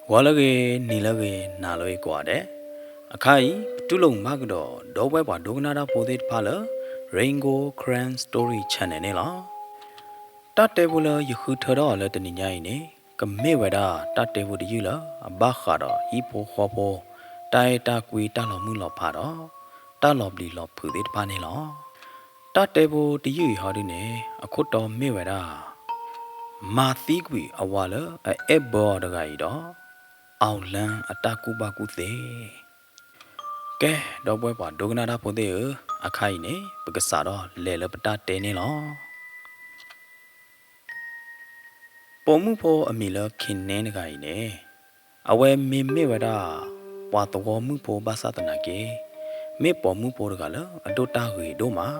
ဂီၤလၢအဂ့ၤ, နံၤလၢအဂ့ၤ, နၤလၢအဂ့ၤကိးဂၤဒဲး, အခါအံၤ ပတူၢ်လိာ်မုာ်ဘၣ်ကဒီး ဒီပုၢ်ဝဲၢ်ပှၤဒိကနၣ်တၢ်ဖိသ့ၣ်တဖၣ်လၢ Rain Gold Karen Story Channel န့ၣ်လီၤ. တၢ်တဲဖိလၢယဃုထၢထီၣ်အီၤလၢတနံၤညါအံၤန့ၣ် ကမ့ၢ်ဝဲဒၣ်တၢ်တဲဖိတယုၢ်လၢအဘၣ်ဃးဒီးဟံၣ်ဖိဃီဖိ တၢ်အဲၣ်တၢ်ကွံ တၢ်လီၤမုၢ်လီၤဖးဒီး တၢ်လီၤပျံၤလီၤဖုးသ့ၣ်တဖၣ်န့ၣ်လီၤ. တၢ်တဲဖိတယုၢ်အံၤဟီဒုန့ၣ် အခိၣ်တီမ့ၢ်ဝဲဒၣ် မၤသံကွံာ်အဝၤလၢအအဲၣ်ဘၢအီၤတဂၤအံၤဒီး အောင်လင်း အတၢ်ကူၣ်ဘၣ်ကူၣ်သ့. ကဲ, ဒီပုၢ်ဝဲၢ်ပှၤဒိကနၣ်တၢ်ဖိသ့ၣ်ဧၢ, အခါအံၤန့ၣ် ပကစးထီၣ်လဲၤလၢပတၢ်တဲန့ၣ်လီၤ. ပိာ်မုၣ်ဖိအမံၤလၢ ခင်နှင်း တဂၤအံၤန့ၣ် အဝဲမ့မ့ၢ်ဝဲဒၣ် ပှၤသဝီမုၣ်ဖိဘၣ်ဆၣ်သနာ်က့ မ့ၢ်ပိာ်မုၣ်ဖိတဂၤလၢအဒိၣ်တၢ်ဂ့ၤဒိၣ်မး.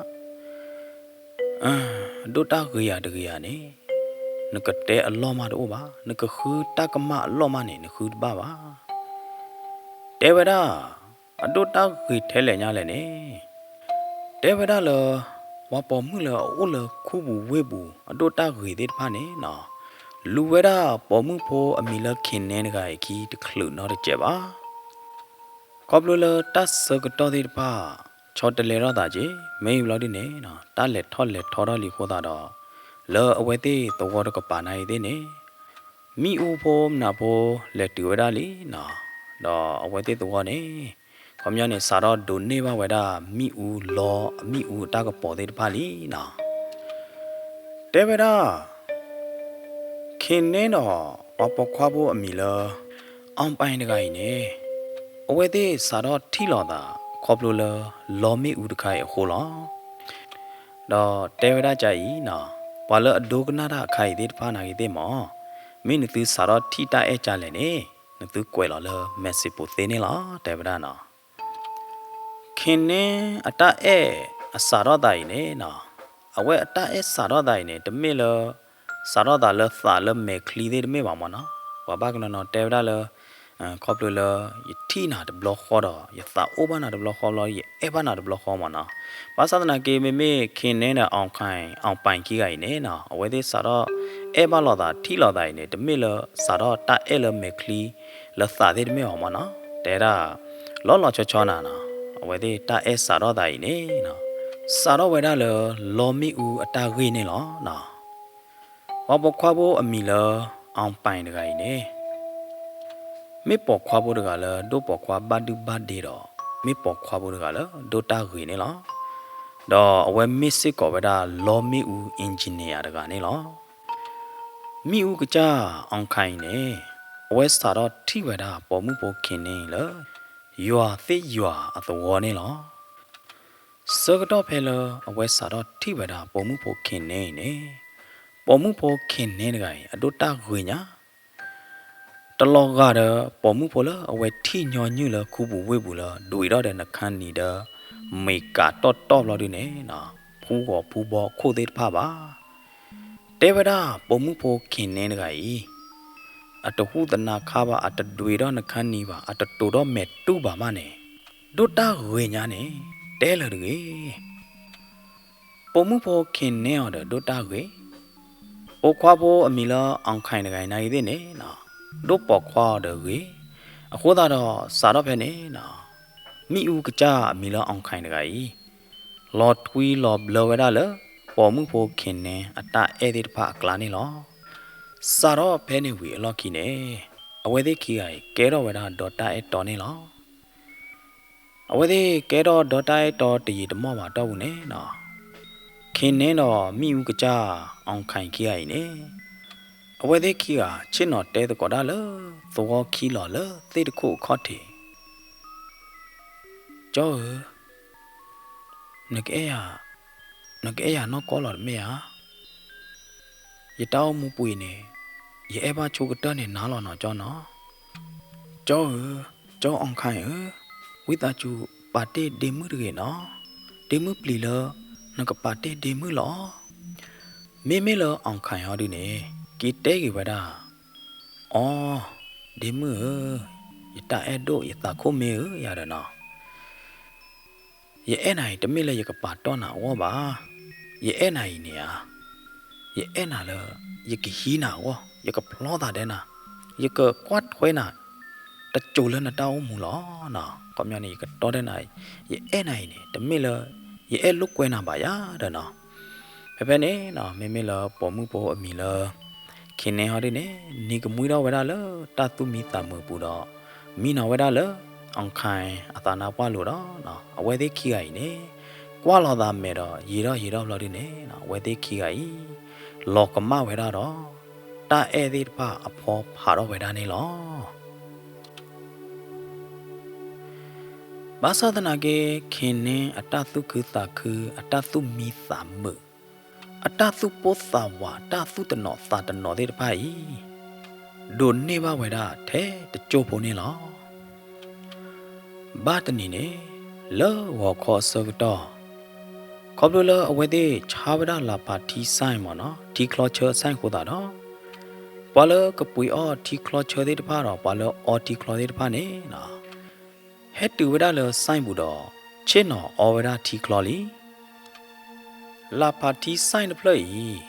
အဒိၣ်တၢ်ဂ့ၤယၤတဂ့ၤယၤန့ၣ် နကတဲအလီၢ်မးတအိၣ်ဘၣ်, နကဃုတၢ်ကမၣ်အလီၢ်မးန့ၣ် နဃုတဘၣ်ဘၣ်. တဲဝဲဒၣ် အဒိၣ်တၢ်ဂ့ၤထဲလဲၣ်ညါလဲၣ်န့ၣ် တဲဝဲဒၣ်လၢ ပှၤပိာ်မုၣ်လၢအအိၣ်လၢခူပူၤဝ့ၢ်ပူၤ အဒိၣ်တၢ်ဂ့ၤသ့ၣ်တဖၣ်န့ၣ် လူၤဝဲဒၣ်ပိာ်မုၣ်ဖိအမံၤလၢ ခင်နှင်း တဂၤအံၤအခံတချုးနီတစဲးဘၣ်. ခီဖျိလၢတၢ်ဆၢကတီၢ်သ့ၣ်တဖၣ် ဆီတလဲထီၣ်သးက့ၤ မ့ၢ်ဘျီဒုန့ၣ် တၢ်လဲၤထီၣ်လဲၤထီထီၣ်လံအဃိသတးဒီး လၢအဝဲသ့ၣ်သဝီတကပၤနာ်အံၤသ့ၣ်န့ၣ် မ့ၣ်အူဖိမနုၤဖိလဲၤတုၤဝဲဒၣ်လံနီၤ. ဒီးအဝဲသ့ၣ်သဝီန့ၣ် ခီပညီန့ၣ် စးထီၣ်ဒိးန့ၢ်ဘၣ်ဝဲဒၣ်မ့ၣ်အူလီ မ့ၣ်အူအတၢ်ကပီၤသ့ၣ်တဖၣ်လံနီၤ. တဲဝဲဒၣ် ခင်နှင်း ဒီး ပှၤပိာ်ခွါဖိအမံၤလၢ အောင်ပိုင် တဂၤအံၤန့ၣ် အဝဲသ့ၣ်စးထီၣ်ထံၣ်လိာ်သး ခီဖျိလၢလီမ့ၣ်အူတခါအံၤအဃိလီၤ. ဒီးတဲဝဲဒၣ်ကါအံၤနီၤ, ပှၤလၢအဒိကနၣ်တၢ်အခါအံၤသ့ၣ်တဖၣ်နာ်ဂ့ၤသ့ၣ်မး, မ့ၢ်နသုစးထီၣ်ထံၣ်တၢ်အဲၣ်ကါလဲၣ်န့ၣ် နသုကွဲးလီၤလၢ message ပူၤသ့န့ၣ်လီၤ တဲဝဲဒၣ်နီၤ. ခင်နှင်း အတၢ်အဲၣ်အစးထီၣ်သးအံၤန့ၣ်နီၤ, အဝဲအတၢ်အဲၣ်စးထီၣ်သးအံၤန့ၣ် တမ့ၢ်လၢ စးထီၣ်သးလၢသးလၢမဲာ်ချံသ့ၣ်တမ့ၢ်ဘၣ်မးနီၤ. ပှၤဘၣ်ကနီၤနီၤတဲဝဲဒၣ်လၢ ခီဖျိလၢ ယထံၣ်နၤတဘျီဃီဒီး ယသးအိၣ်ဘၣ်နၤတဘျီဃီဘျီ ယအဲၣ်ဘၣ်နၤတဘျီဃီမးနီၤ. ဘၣ်ဆၣ်သနာ်က့ မ့မ့ၢ် ခင်နှင်း ဒီး အောင်ပိုင် ခံဂၤအံၤန့ၣ်နီၤ, အဝဲသ့ၣ်စးထီၣ်အဲၣ်ဘၣ်လိာ်သး ထံၣ်လိာ်သးအံၤန့ၣ် တမ့ၢ်လၢစးထီၣ်တၢ်အဲၣ်လၢမဲာ်ချံ လၢသးသ့ၣ်တမ့ၢ်ဘၣ်မးနီၤ. တဲဒၣ် လီၤလီၤဆီဆီနၤနီၤ, အဝဲသ့ၣ်တၢ်အဲၣ်စးထီၣ်သးအံၤန့ၣ်နီၤ, စးထီၣ်ဝဲဒၣ်လၢလီမ့ၣ်အူအတၢ်ဂ့ၢ်န့ၣ်လီၤ. ပှၤပိာ်ခွါဖိအမံၤလၢ အောင်ပိုင် တဂၤအံၤန့ၣ် မ့ၢ်ပိာ်ခွါဖိတဂၤလၢဒိၣ်ပိာ်ခွါဘၣ်ဒုၣ်ဘၣ်ဒ့ဒီး မ့ၢ်ပိာ်ခွါဖိတဂၤလၢဒိၣ်တၢ်ဂ့ၤန့ၣ်လီၤ. ဒီးအဝဲမ့ၢ်စ့ၢ်ကီးဝဲဒၣ်လီမ့ၣ်အူ engineer တဂၤန့ၣ်လီၤ. မ့ၣ်အူကစၢ် အောင်ပိုင် အံၤန့ၣ် အဝဲစးထီၣ်ထံၣ်ဝဲဒၣ်ပိာ်မုၣ်ဖိ ခင်နှင်း အံၤလၢ ယွၤသ့ၣ်ယွၤအသဝီန့ၣ်လီၤ. ဆၢကတီၢ်ဖဲလၢအဝဲစးထီၣ်ထံၣ်ဝဲဒၣ်ပိာ်မုၣ်ဖိ ခင်နှင်း အံၤန့ၣ်, ပိာ်မုၣ်ဖိ ခင်နှင်း တဂၤအံၤ အဒိၣ်တၢ်ဂ့ၤညါ တလီၤဂာ်ဒီး ပိာ်မုၣ်ဖိလၢအဝဲထံၣ်ညီနုၢ်လၢခူပူၤဝ့ၢ်ပူၤလၢ ဒွံးထီၣ်ဒီး နှုတ်ခမ်းနံၤ ဒီး မ့ၢ်ကးတီၢ်တီၢ်ဘျီဒုန့ၣ်နီၤ, ဖူဂီၤဖူဘီခိၣ်သ့ၣ်တဖၣ်ဘၣ်. တဲဝဲဒၣ်ပိာ်မုၣ်ဖိ ခင်နှင်း တဂၤအံၤ အတဟူးသနၤခါဘၣ်, အတဒွံးထီၣ် နှုတ်ခမ်းနံၤ ဘၣ်, အတတိၤထီၣ်မဲာ်တူၢ်ဘၣ်မးန့ၣ်, ဒိၣ်တၢ်ဂ့ၤညါန့ၣ် တဲလၢာ်တဂ့ၤ. ပိာ်မုၣ်ဖိ ခင်နှင်း အံၤဒီး ဒိၣ်တၢ်ဂ့ၤ, ပိာ်ခွါဖိအမံၤလၢ အောင်ပိုင် တဂၤအံၤ နာ်ဂ့ၤသ့ၣ်န့ၣ်နီၤ, ဒိၣ်ပိာ်ခွါအီၤဒီးဂ့ၤ, အဃိသတးဒီး စးထီၣ်ဖဲန့ၣ်နီၤ, မ့ၣ်အူကစၢ်အမံၤလၢ အောင်ပိုင် တဂၤအံၤ လီၤထွံလီၤဘျၢဝဲဒၣ်လၢ ပိာ်မုၣ်ဖိ ခင်နှင်း အတၢ်အဲၣ်သ့ၣ်တဖၣ်အကျါန့ၣ်လီၤ. စးထီၣ်ဖဲန့ၣ်ဝံၤအလီၢ်ခံန့ၣ်, အဝဲသ့ၣ်ခံဂၤအံၤ ကဲထီၣ်ဝဲဒၣ်ဒီတၢ်အဲၣ်တီန့ၣ်လီၤ. အဝဲသ့ၣ်ကဲထီၣ်ဒီတၢ်အဲၣ်တီတယံာ်တမီၢ်ဘၣ်အတီၢ်ပူၤန့ၣ်နီၤ, ခင်နှင်း ဒီးမ့ၣ်အူကစၢ် အောင်ပိုင် ခံဂၤအံၤန့ၣ်, အဝဲသ့ၣ်ခံဂၤဆ့ၣ်နီၤတဲသကိးတၢ်လၢ သဝီခံလီၤလၢသ့ၣ်တခိၣ်အခီၣ်ထံး, ကၠီဧၢ, နကအဲၣ်ယၤ, နကအဲၣ်ယၤနီၢ်ကီၢ်လီၤတမ့ၢ်ဧါ. ယတၢ်အိၣ်မူပှ့ၤန့ၣ် ယအဲၣ်ဘၣ်ဆိကတၢၢ်န့ၣ်နၤလီၤနီၤ ကၠီနီၤ. ကၠီဧၢ, ကၠီ အောင်ပိုင် ဧၢ, ဝံသးစူၤပာ်တ့ၢ်ဒ့မုၣ်တဂ့ၤနီၤ. ဒ့မုၣ်ပျံၤလၢ နကပာ်တ့ၢ်ဒ့မုၣ်လီၤ. မ့မ့ၢ်လၢ အောင်ပိုင် ဟီဒုန့ၣ် က့ၤတဲက့ၤဝဲဒၣ်, အိ, ဒ့မုၣ်ဧၢ, ယတၢ်အဲၣ်ဒိၣ် ယသးခိၣ်မ့ၢ်ဧၢ ယၤဒီးနီၤ ယအဲၣ်နၤအံၤ တမ့ၢ်လၢယကပာ်တီၢ်နၤအဂီၢ်ဘၣ်. ယအဲၣ်နၤအံၤန့ၣ်ဧါ, ယအဲၣ်နၤလၢ ယကဟံးနၤအဂီၢ်, ယကဖျီသးဒဲးနၤ, ယကကွၢ်ထွဲနၤ တစိၤလၢနတၢ်အိၣ်မူလီၤနီၤ. ခီပညီန့ၣ် ယကတီတဲနၤ, ယအဲၣ်နၤအံၤန့ၣ် တမ့ၢ်လၢ ယအဲၣ်လိာ်ကွဲနၤဘၣ်ယၤဒီးနီၤ. ဖဲဖဲန့ၣ်နီၤ မ့မ့ၢ်လၢပိာ်မုၣ်ဖိအမံၤလၢ ခ့ၣ်နဲဟီဒုန့ၣ် နံၤကမှံထီၣ်ဝဲဒၣ်လၢတၢ်သူၣ်မံသးမုာ်ပူၤဒီး မံနီၤဝဲဒၣ်လၢ အီၣ်ခါ အသးနါပှၢ်လိၤဒီး အဝဲသ့ၣ်ခံဂၤအံၤန့ၣ် ကွၢ်လီၤသးမဲာ်ဒီး ယံာ်ထီၣ်ယံာ်ထီၣ်ဘျီဒုန့ၣ် အဝဲသ့ၣ်ခံဂၤအံၤ လီၤကမၣ်ဝဲဒၣ်ဒီး တၢ်အဲၣ်သ့ၣ်တဖၣ်အဖီဖးထီၣ်ဝဲဒၣ်န့ၣ်လီၤ. ဘၣ်ဆၣ်သနာ်က့ ခ့ၣ်နဲအတၢ်သူၣ်ခုသးခု အတၢ်သူၣ်မံသးမုာ် အတၢ်သူၣ်ပိၢ်သးဝး တၢ်သူၣ်တနီၤသးတနီၤသ့ၣ်တဖၣ်အံၤ ဒိးန့ၢ်ဘၣ်ဝဲဒၣ်ထဲတစိၢ်ဖိန့ၣ်လီၤ. ဘၣ်တနံၤန့ၣ် လၢဂီၤခီအဆၢကတီၢ် ခီဖျိလၢအဝဲသ့ၣ်ဆါဝဲဒၣ်လၢ်ဖးထံ ဆိုင် မ့ၢ်နီၤ ထံချီဆၢ ဆိုင် အဃိသတးဒီး ပှၤလၢကပှ့ၤအီၣ်ထံချီဆၢသ့ၣ်တဖၣ်ဒီး ပှၤလၢအီထံချီသ့ၣ်တဖၣ်န့ၣ်နီၤ ဟဲတုၤဝဲဒၣ်လၢ ဆိုင် ပူၤဒီး ဆ့ၣ်နီၤအီဝဲဒၣ်ထံချီလံ. လၢ်ဖးထံ ဆိုင် တဖျၢၣ်အံၤ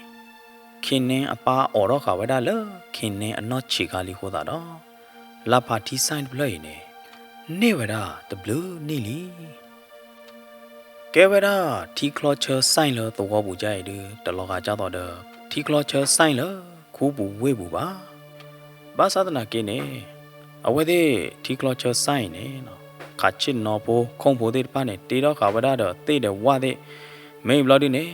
ခ့ၣ်နဲအပၢ်အိးထီၣ်ဃာ်ဝဲဒၣ်လၢ ခ့ၣ်နဲအနီၢ်ဆံးခါလံအဃိသတးဒီး လၢ်ဖးထံ ဆိုင် တဖျၢၣ်အံၤန့ၣ် န့ၢ်ဝဲဒၣ်တဘျုးနံၣ်လံ. ကဲဝဲဒၣ်ထံချီဆၢ ဆိုင် လၢသဝီပူၤဒ်အံၤဒုး တလီၤဂာ်ဒ်သိးဒီး ထံချီဆၢ ဆိုင် လၢခူပူၤဝ့ၢ်ပူၤဘၣ်. ဘၣ်ဆၣ်သနာ်က့န့ၣ် အဝဲသ့ၣ်ထံချီဆၢ ဆိုင် အံၤန့ၣ် ခးဆ့ၣ်နီၤဖိ ခိၣ်ဖိသ့ၣ်တဖၣ်န့ၣ် တ့ထီၣ်ဃာ်ဝဲဒၣ်ဒီးသ့ၣ်ဒီးဝၣ်သ့ၣ် မ့ၢ်ဘျီဒုန့ၣ်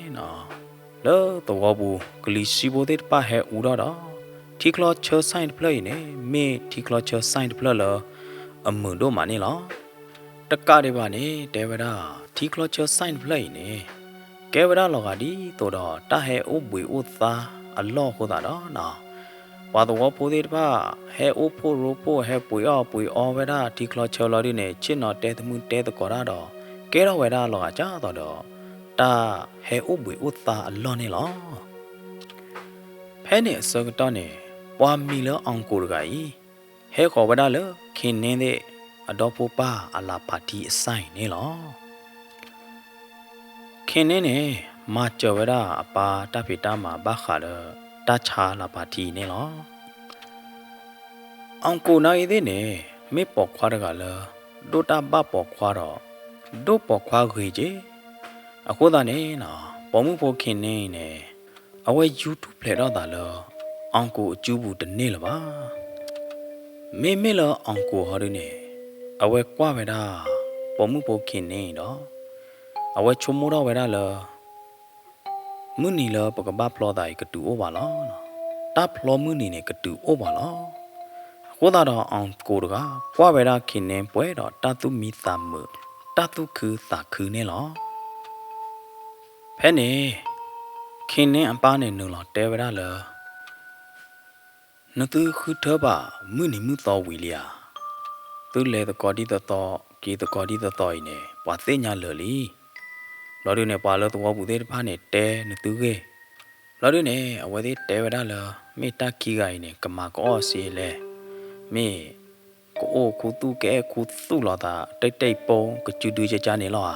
လၢသဝီပူၤ ကလံၤဆှံဖိသ့ၣ်တဖၣ်ဟဲအူထီၣ်ဒီး ထံချီဆၢ ဆိုင် တဖျၢၣ်အံၤန့ၣ် မ့ၢ်ထံချီဆၢ ဆိုင် တဖျၢၣ်လၢအမုာ်ဒိၣ်မးန့ၣ်လီၤ. တကးဒံးဘၣ်န့ၣ် တဲဝဲဒၣ် ထံချီဆၢ ဆိုင် တဖျၢၣ်အံၤန့ၣ် ကဲဝဲဒၣ်လီၤဂာ်ဒ်သိးဒီး တၢ်ဟဲအိၣ်ဘှံးအိၣ်သါအလီၢ်အဃိသတးဒီး ပှၤသဝီဖိသ့ၣ်တဖၣ် ဟဲအိၣ်ဖှိၣ်ရိဖှိၣ် ဟဲပှ့ၤအီၣ်ပှ့ၤအီဝဲဒၣ်ထံချီဆၢလီၤဒုန့ၣ် ဆ့ၣ်နီၤတဲသမုၢ်တဲသကိးတၢ်ဒီး ကဲထီၣ်ဝဲဒၣ်လီၤဂာ်ဒ်သိးဒီး တၢ်ဟဲအိၣ်ဘှံးအိၣ်သါအလီၢ်န့ၣ်လီၤ. ဖဲန့ၣ်အဆၢကတီၢ်န့ၣ် ပှၤမံၤလၢ အောင်ကို တဂၤအံၤ ဟဲဃီၤဝဲဒၣ်လၢ ခ့ၣ်နဲသ့ၣ်အဒီဖိပၢ်အလၢ်ဖးထံ ဆိုင် န့ၣ်လီၤ. ခ့ၣ်နဲန့ၣ် မၤစၢၤဝဲဒၣ်အပၢ်တၢ်ဖံးတၢ်မၤဘၣ်ဃးလၢ တၢ်ဆါလၢ်ဖးထံန့ၣ်လီၤ. အောင်ကို နာ်ဂ့ၤသ့ၣ်န့ၣ် မ့ၢ်ပိာ်ခွါတဂၤလၢ ဒိၣ်တၢ်ဘၣ်ပိာ်ခွါဒီး ဒိၣ်ပိာ်ခွါဂ့ၤက့ၤ အဃိသတးန့ၣ် ပိာ်မုၣ်ဖိခ့ၣ်နဲအံၤန့ၣ် အဝဲယူၤထူၣ်ဖျဲးထီၣ်သးလၢ အောင်ကို အစုပူၤတန့ၢ်လၢၤဘၣ်. မ့မ့ၢ်လၢ အောင်ကို ဟီဒုန့ၣ် အဝဲကွၢ်ဝဲဒၣ် ပိာ်မုၣ်ဖိခ့ၣ်နဲအံၤဒီး အဝဲဆိကမိၣ်ထီၣ်ဝဲဒၣ်လၢ မုၢ်နံၤလၢပကဘၣ်ဖျီသးအံၤ ကတုၤအိၣ်ဘၣ်လီၤ. တၢ်ဖျီမုၢ်နံၤန့ၣ် ကတုၤအိၣ်ဘၣ်လီၤ. အဃိသတးဒီး အောင်ကို တဂၤ ကွၢ်ဝဲဒၣ်ခ့ၣ်နဲပှဲၤဒီးတၢ်သူၣ်မံသးမုာ် တၢ်သူၣ်ခုသးခုန့ၣ်လီၤ. ဖဲန့ၣ် ခ့ၣ်နဲအပၢ်န့ၣ် နုာ်လီၤတဲဝဲဒၣ်လၢ နသုဃုထၢဘၣ်မုၢ်နံၤမုၢ်သီဝံၤလံဧါ. သုလဲၤသကိးဒ်သိးသိး က့ၤသကိးဒ်သိးသိးအံၤန့ၣ် ပှၤသ့ၣ်ညါလၢာ်လံ. ဘျီဒုန့ၣ် ပှၤလၢသဝီပူၤသ့ၣ်တဖၣ်န့ၣ် တဲနသုဂ့ၢ်. ဘျီဒုန့ၣ် အဝဲသ့ၣ်တဲဝဲဒၣ်လၢ မ့ၢ်တၢ်ခံဂၤအံၤန့ၣ် ကမၤကအီၣ်စ့လဲၣ်, မ့ၢ် ကအိၣ်ခူသူၣ် ကအဲၣ်ခူသူၣ်လိာ်သး တၢ်တၢ်အံၤပိ ကစုဒုကကါန့ၣ်လီၤဧါ.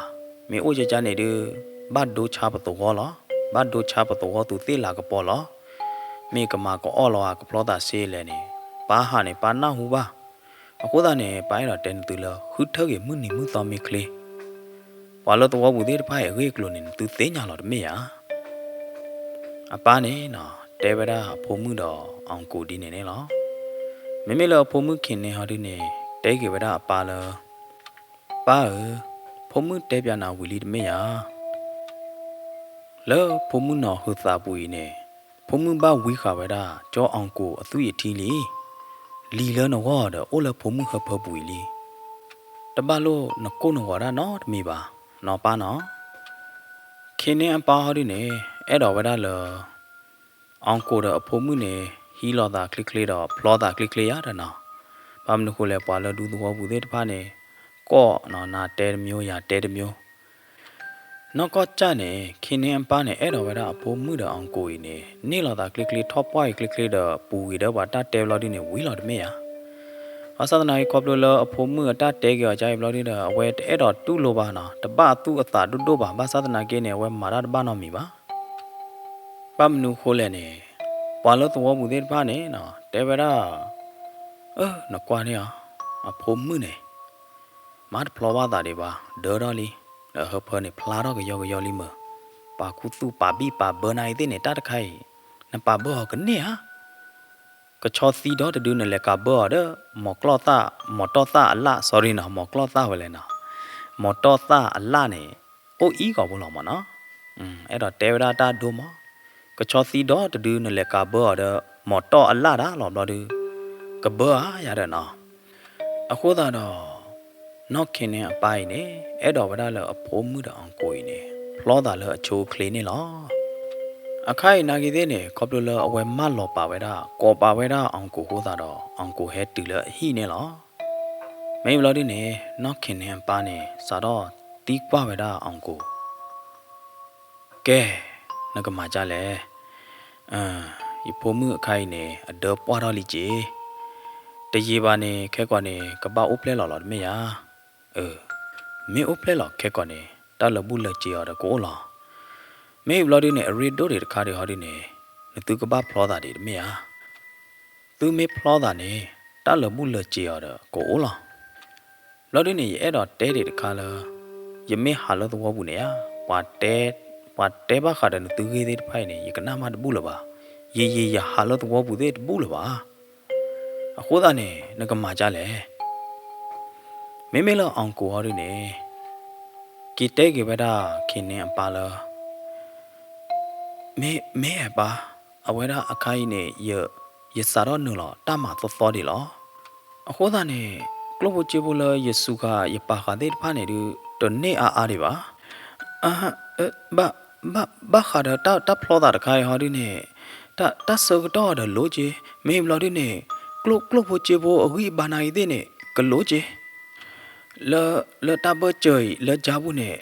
မ့ၢ်အိၣ်ကကါန့ၣ်ဒုး ဘၣ်ဒိဆါပသဝီလီၤ. ဘၣ်ဒိဆါပသဝီသူးသ့ၣ်လၤကပီၤလီၤ. မ့ၢ်ကမၤကအီၣ်လီၤဧါ ကဖျီသးစ့လဲၣ်န့ၣ် ပၢ်ဟးန့ၣ် ပၢ်နၢ်ဟူဘၣ်. အဃိသတးန့ၣ် ပၢ်အဲၣ်ဒိးတဲနသုလၢ ဃုထၢဂ့ၤမုၢ်နံၤမုၢ်သီမ့ၢ်ချ့ ပှၤလၢသဝီပူၤသ့ၣ်တဖၣ်အံၤအဂ့ၢ်အကျိၤန့ၣ် နသုသ့ၣ်ညါလီၤတမ့ၢ်ဧါ. အပၢ်န့ၣ်နီၤ တဲဝဲဒၣ်အဖိမုၣ်ဒီး အောင်ကို ဒ်န့ၣ်န့ၣ်လီၤ. မ့မ့ၢ်လၢအဖိမုၣ်ခ့ၣ်နဲဟီဒုန့ၣ် တဲက့ၤဝဲဒၣ်အပၢ်လၢ ပၢ်ဧၢ, ဖိမုၣ်တဲပၠးနၤဝံၤလံတမ့ၢ်ဧါ. လၢဖိမုၣ်နီၢ်ဟုးသးပူၤအံၤန့ၣ် ဖိမုၣ်ဘၣ်ဝံဃာ်ဝဲဒၣ် ကၠီ အောင်ကို အသွံၣ်အထံလံ. လံာ်လၢနဂီၢ်ဒီး အိၣ်လၢဖိမုၣ်ဟၢဖၢပူၤအံၤလံ. တဘၣ်လိၣ်နကိၢ်နဂီၤဒၣ်နီတမံၤဘၣ် နီၤပၢ်နီၤ. ခ့ၣ်နဲအပၢ်ဟီဒုန့ၣ် အဲၣ်ဒိးဝဲဒၣ်လၢ အောင်ကို ဒီးအဖိမုၣ်န့ၣ် ဟံးလိာ်သးချ့ချ့ဒီး ဖျီသးချ့ချ့ယါဒီးနီၤ. ဘၣ်မနုၤဃိလဲၣ် ပှၤလၢဒူသဝီပူၤသ့ၣ်တဖၣ်န့ၣ် ကိးနီၤ နၤတဲတမျိုး ယၤတဲတမျိုး နီၢ်ကီၢ်ကၢ်န့ၣ် ခ့ၣ်နဲအပၢ်န့ၣ် အဲၣ်ဒိးဝဲဒၣ်အဖိမုၣ်ဒီး အောင်ကို အံၤန့ၣ် န့ၢ်လိာ်သးချ့ချ့ ထီၣ်ပှၢ်အံၤချ့ချ့ဒီး ပူၤကွံာ်ဒီးပှၤတၢ်တဲဘျီဒုန့ၣ် ဝံၤလီၤတမ့ၢ်ဧါ. ဘၣ်ဆၣ်သနာ်က့ ခီဖျိလၢအဖိမုၣ်အတၢ်တဲက့ၤအီၤကါအံၤဘျီဒုဒီး အဝဲတအဲၣ်ဒိးတူၢ်လိာ်ဘၣ်နီၤ, တဘၣ်အသူၣ်အသးဒိၣ်ဒိၣ်ဘၣ်. ဘၣ်ဆၣ်သနာ်က့န့ၣ် အဝဲမၤတၢ်တဘၣ်နီတမံၤဘၣ်. ဘၣ်မနုၤဃိလဲၣ်န့ၣ် ပှၤလၢသဝီပူၤသ့ၣ်တဖၣ်န့ၣ်နီၤ တဲဝဲဒၣ် အၢ နကွၢ်န့ၣ်အီၤ, အဖိမုၣ်န့ၣ် မၤတဖျီဘၣ်သးဒံးဘၣ်, ဒၢထီၣ်လံ, ဒီးဟၢဖၢန့ၣ် ဖျါထီၣ်ကယီကယီလံမၢ်, ပာ်ခူသူၣ်ပာ်ဘံၣ်ပာ်ဘၢနၤအံၤသ့ၣ်န့ၣ် တၢ်တခါအံၤ နပာ်ဘၢအီၤကန့ၢ်ဧါ. ကဆီသံဒီတဒုနလဲၤကးဘၢအီၤဒီး မီၤကျီၢ်သၣ်, မီၤတီၢ်သၣ်အလၣ်, sorry နီၤ, မီၤကျီၢ်သၣ်ဝဲလဲၣ်နီၤ, မီၤတီၢ်သၣ်အလၣ်န့ၣ် အိၣ်အံၤဂီၤဖိလီၤမၢ်နီၤ. အဲၣ်ဒိးတဲဝဲဒၣ်တၢ်ဒိမၢ်, ကဆီသံဒီတဒုနလဲၤကးဘၢအီၤဒီး မီၤတီၢ်အလၣ်ဒၣ်လီၤဘျီဒု ကဘၢဧါယၤဒီးနီၤ. အဃိသတးဒီး နီၢ်ခ့န့အပၢ်အံၤန့ၣ် အဲၣ်ဒိးဝဲဒၣ်လၢအဖိမုၣ်ဒီးအီၣ်ကူးအံၤန့ၣ် ဖျီသးလၢအဆိအချ့န့ၣ်လီၤ. အခါအံၤနာ်က့သ့ၣ်န့ၣ် ခီဖျိလၢအဝဲမၢလီၤပာ်ဝဲဒၣ် ကိးပာ်ဝဲဒၣ်အီၣ်ကူးအဃိသတးဒီး အီၣ်ကူးဟဲတုၤလၢအဟံၣ်န့ၣ်လီၤ. မ့ၢ်ဘျီဒုန့ၣ် နီၢ်ခ့န့အပၢ်န့ၣ် စးထီၣ်သံကွၢ်ဝဲဒၣ်အီၣ်ကူး ကဲ, နကမၤဒ်လဲၣ်. ယဖိမုၣ်အခါအံၤန့ၣ် အဒၢပှၢ်ထီၣ်လံက့ၤ, တယံာ်ဘၣ်န့ၣ် ခဲကိာ်န့ၣ် ကဘၣ်အိၣ်ဖျဲၣ်လီၤလီၤတမ့ၢ်ဧါ. အၢ, မ့ၢ်အိၣ်ဖျဲၣ်လီၤခဲကိာ်န့ၣ် တၢ်လၢာ်ဘူၣ်လၢာ်စ့ၤအီၤဒီးကအိၣ်လီၤ. မ့ၢ်ဘျီဒုန့ၣ် အရ့ဒိၣ်ဒံးတခါဒံးဟီဒုန့ၣ် နသုကဘၣ်ဖျီသးဒံးတမ့ၢ်ဧါ. သုမ့ၢ်ဖျီသးန့ၣ် တၢ်လၢာ်ဘူၣ်လၢာ်စ့ၤအီၤဒီးကအိၣ်လီၤ. ဘျီဒုန့ၣ် ယအဲၣ်ဒိးတဲဒံးတခါလၢ ယမ့ၢ်ဟးလၢသဝီပူၤန့ၣ်ဧါ, ပှၤတဲ, ပှၤတဲဘၣ်ဃးဒီးနသုဂ့ၢ်သ့ၣ်တဖၣ်အံၤန့ၣ် ယကနၣ်မးတဘူၣ်လၢၤဘၣ်. ယံာ်ယံာ်ယဟးလၢသဝီပူၤသ့ၣ်တဘူၣ်လၢၤဘၣ်. အဃိသတးန့ၣ် နကမၤဒ်လဲၣ်. မ့မ့ၢ်လၢအီၣ်ကူးဟီဒုန့ၣ် က့ၤတဲက့ၤဝဲဒၣ်ခ့န့အပၢ်လၢ မ့ၢ်, မ့ၢ်အပၢ်, အဝဲဒၣ်အခါအံၤန့ၣ် ယစးထီၣ်နုာ်လီၤတၢ်မၤသီသီဒံးလီၤ. အဃိသတးန့ၣ် ကျိၣ်ဖိစ့ဖိလၢယစူးဃာ်ယပာ်ဃာ်သ့ၣ်တဖၣ်န့ၣ်ဒုး တန့ၢ်အါအါဒံးဘၣ်. ဘၣ်, ဘၣ်ဃးဒီးတၢ်ဖျီသးတခါအံၤဟီဒုန့ၣ် တၢ်ဆၢကတီၢ်ဒီးလိၤက့ၤ, မ့ၢ်ဘျီဒုန့ၣ် ကျိၣ်, ကျိၣ်ဖိစ့ဖိအဂံၢ်အဘါနာ်က့သ့ၣ်န့ၣ် ကလိၤက့ၤ. လၢ, လၢတၢ်ဘၢၣ်စၢၤအံၤ လၢကၠါပူၤန့ၣ်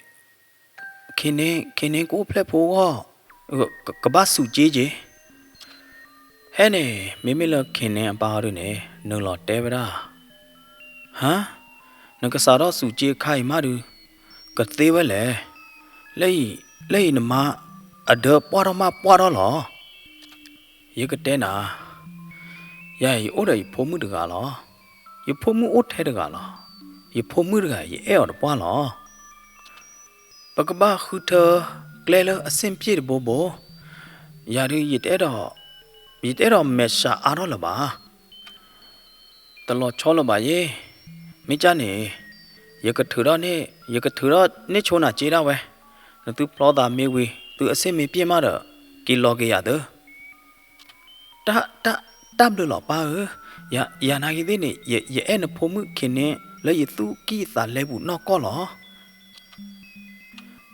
ခ့န့, ခ့န့ကအိၣ်ဖျဲၣ်ဖိအဂီၢ် ကဘၣ်စူးက့က့ၤ. ဟဲန့ၣ် မ့မ့ၢ်လၢခ့န့အပၢ်ဟီဒုန့ၣ် နုာ်လီၤတဲဝဲဒၣ်, ဟါ, နကစးထီၣ်စူးက့အခါအံၤမးဒုး ကသ့ဝဲလဲၣ်. လၢအံၤ, လၢအံၤနမါ အဒၢပှၢ်ထီၣ်မးပှၢ်ထီၣ်လီၤ. ယကတဲနၤ, ယၤအံၤယအိၣ်ဒီးယဖိမုၣ်တဂၤလီၤ. ယဖိမုၣ်အိၣ်ထဲတဂၤလီၤ. ယဖိမုၣ်တဂၤအံၤ ယအဲၣ်အီၤတပှၢ်လီၤ. ပကဘၣ်ဃုထၢကျဲလၢအဆ့ၣ်ပျ့ၣ်တဘိဘိ, ယၤဒုး ယတအဲၣ်ဒိး, ယတအဲၣ်ဒိးမဲာ်ဆှးအါထီၣ်လၢၤဘၣ်. တလီၤဆီလၢၤဘၣ်ယဲ, မ့ၢ်ကၢ်န့ၣ် ယကထုးထီၣ်န့ၣ်, ယကထုးထီၣ်န့ၢ်ဆိနၤစ့ဒၣ်ဝဲ, နသုဖျီသးမ့ၢ်ဝံၤ သုအဆ့ၣ်မ့ၢ်ပျ့ၣ်မးဒီး က့ၤလီၤက့ၤယၤသု. တၢ်, တၢ်, တၢ်ဘျုးလီၤပၢ်ဧၢ, ယၤ, ယၤနာ်က့သ့ၣ်န့ၣ် ယ, ယအဲၣ်နဖိမုၣ်ခ့န့လၢယသူၣ်ကံၢ်သးလဲပူၤနီၢ်ကီၢ်လီၤ.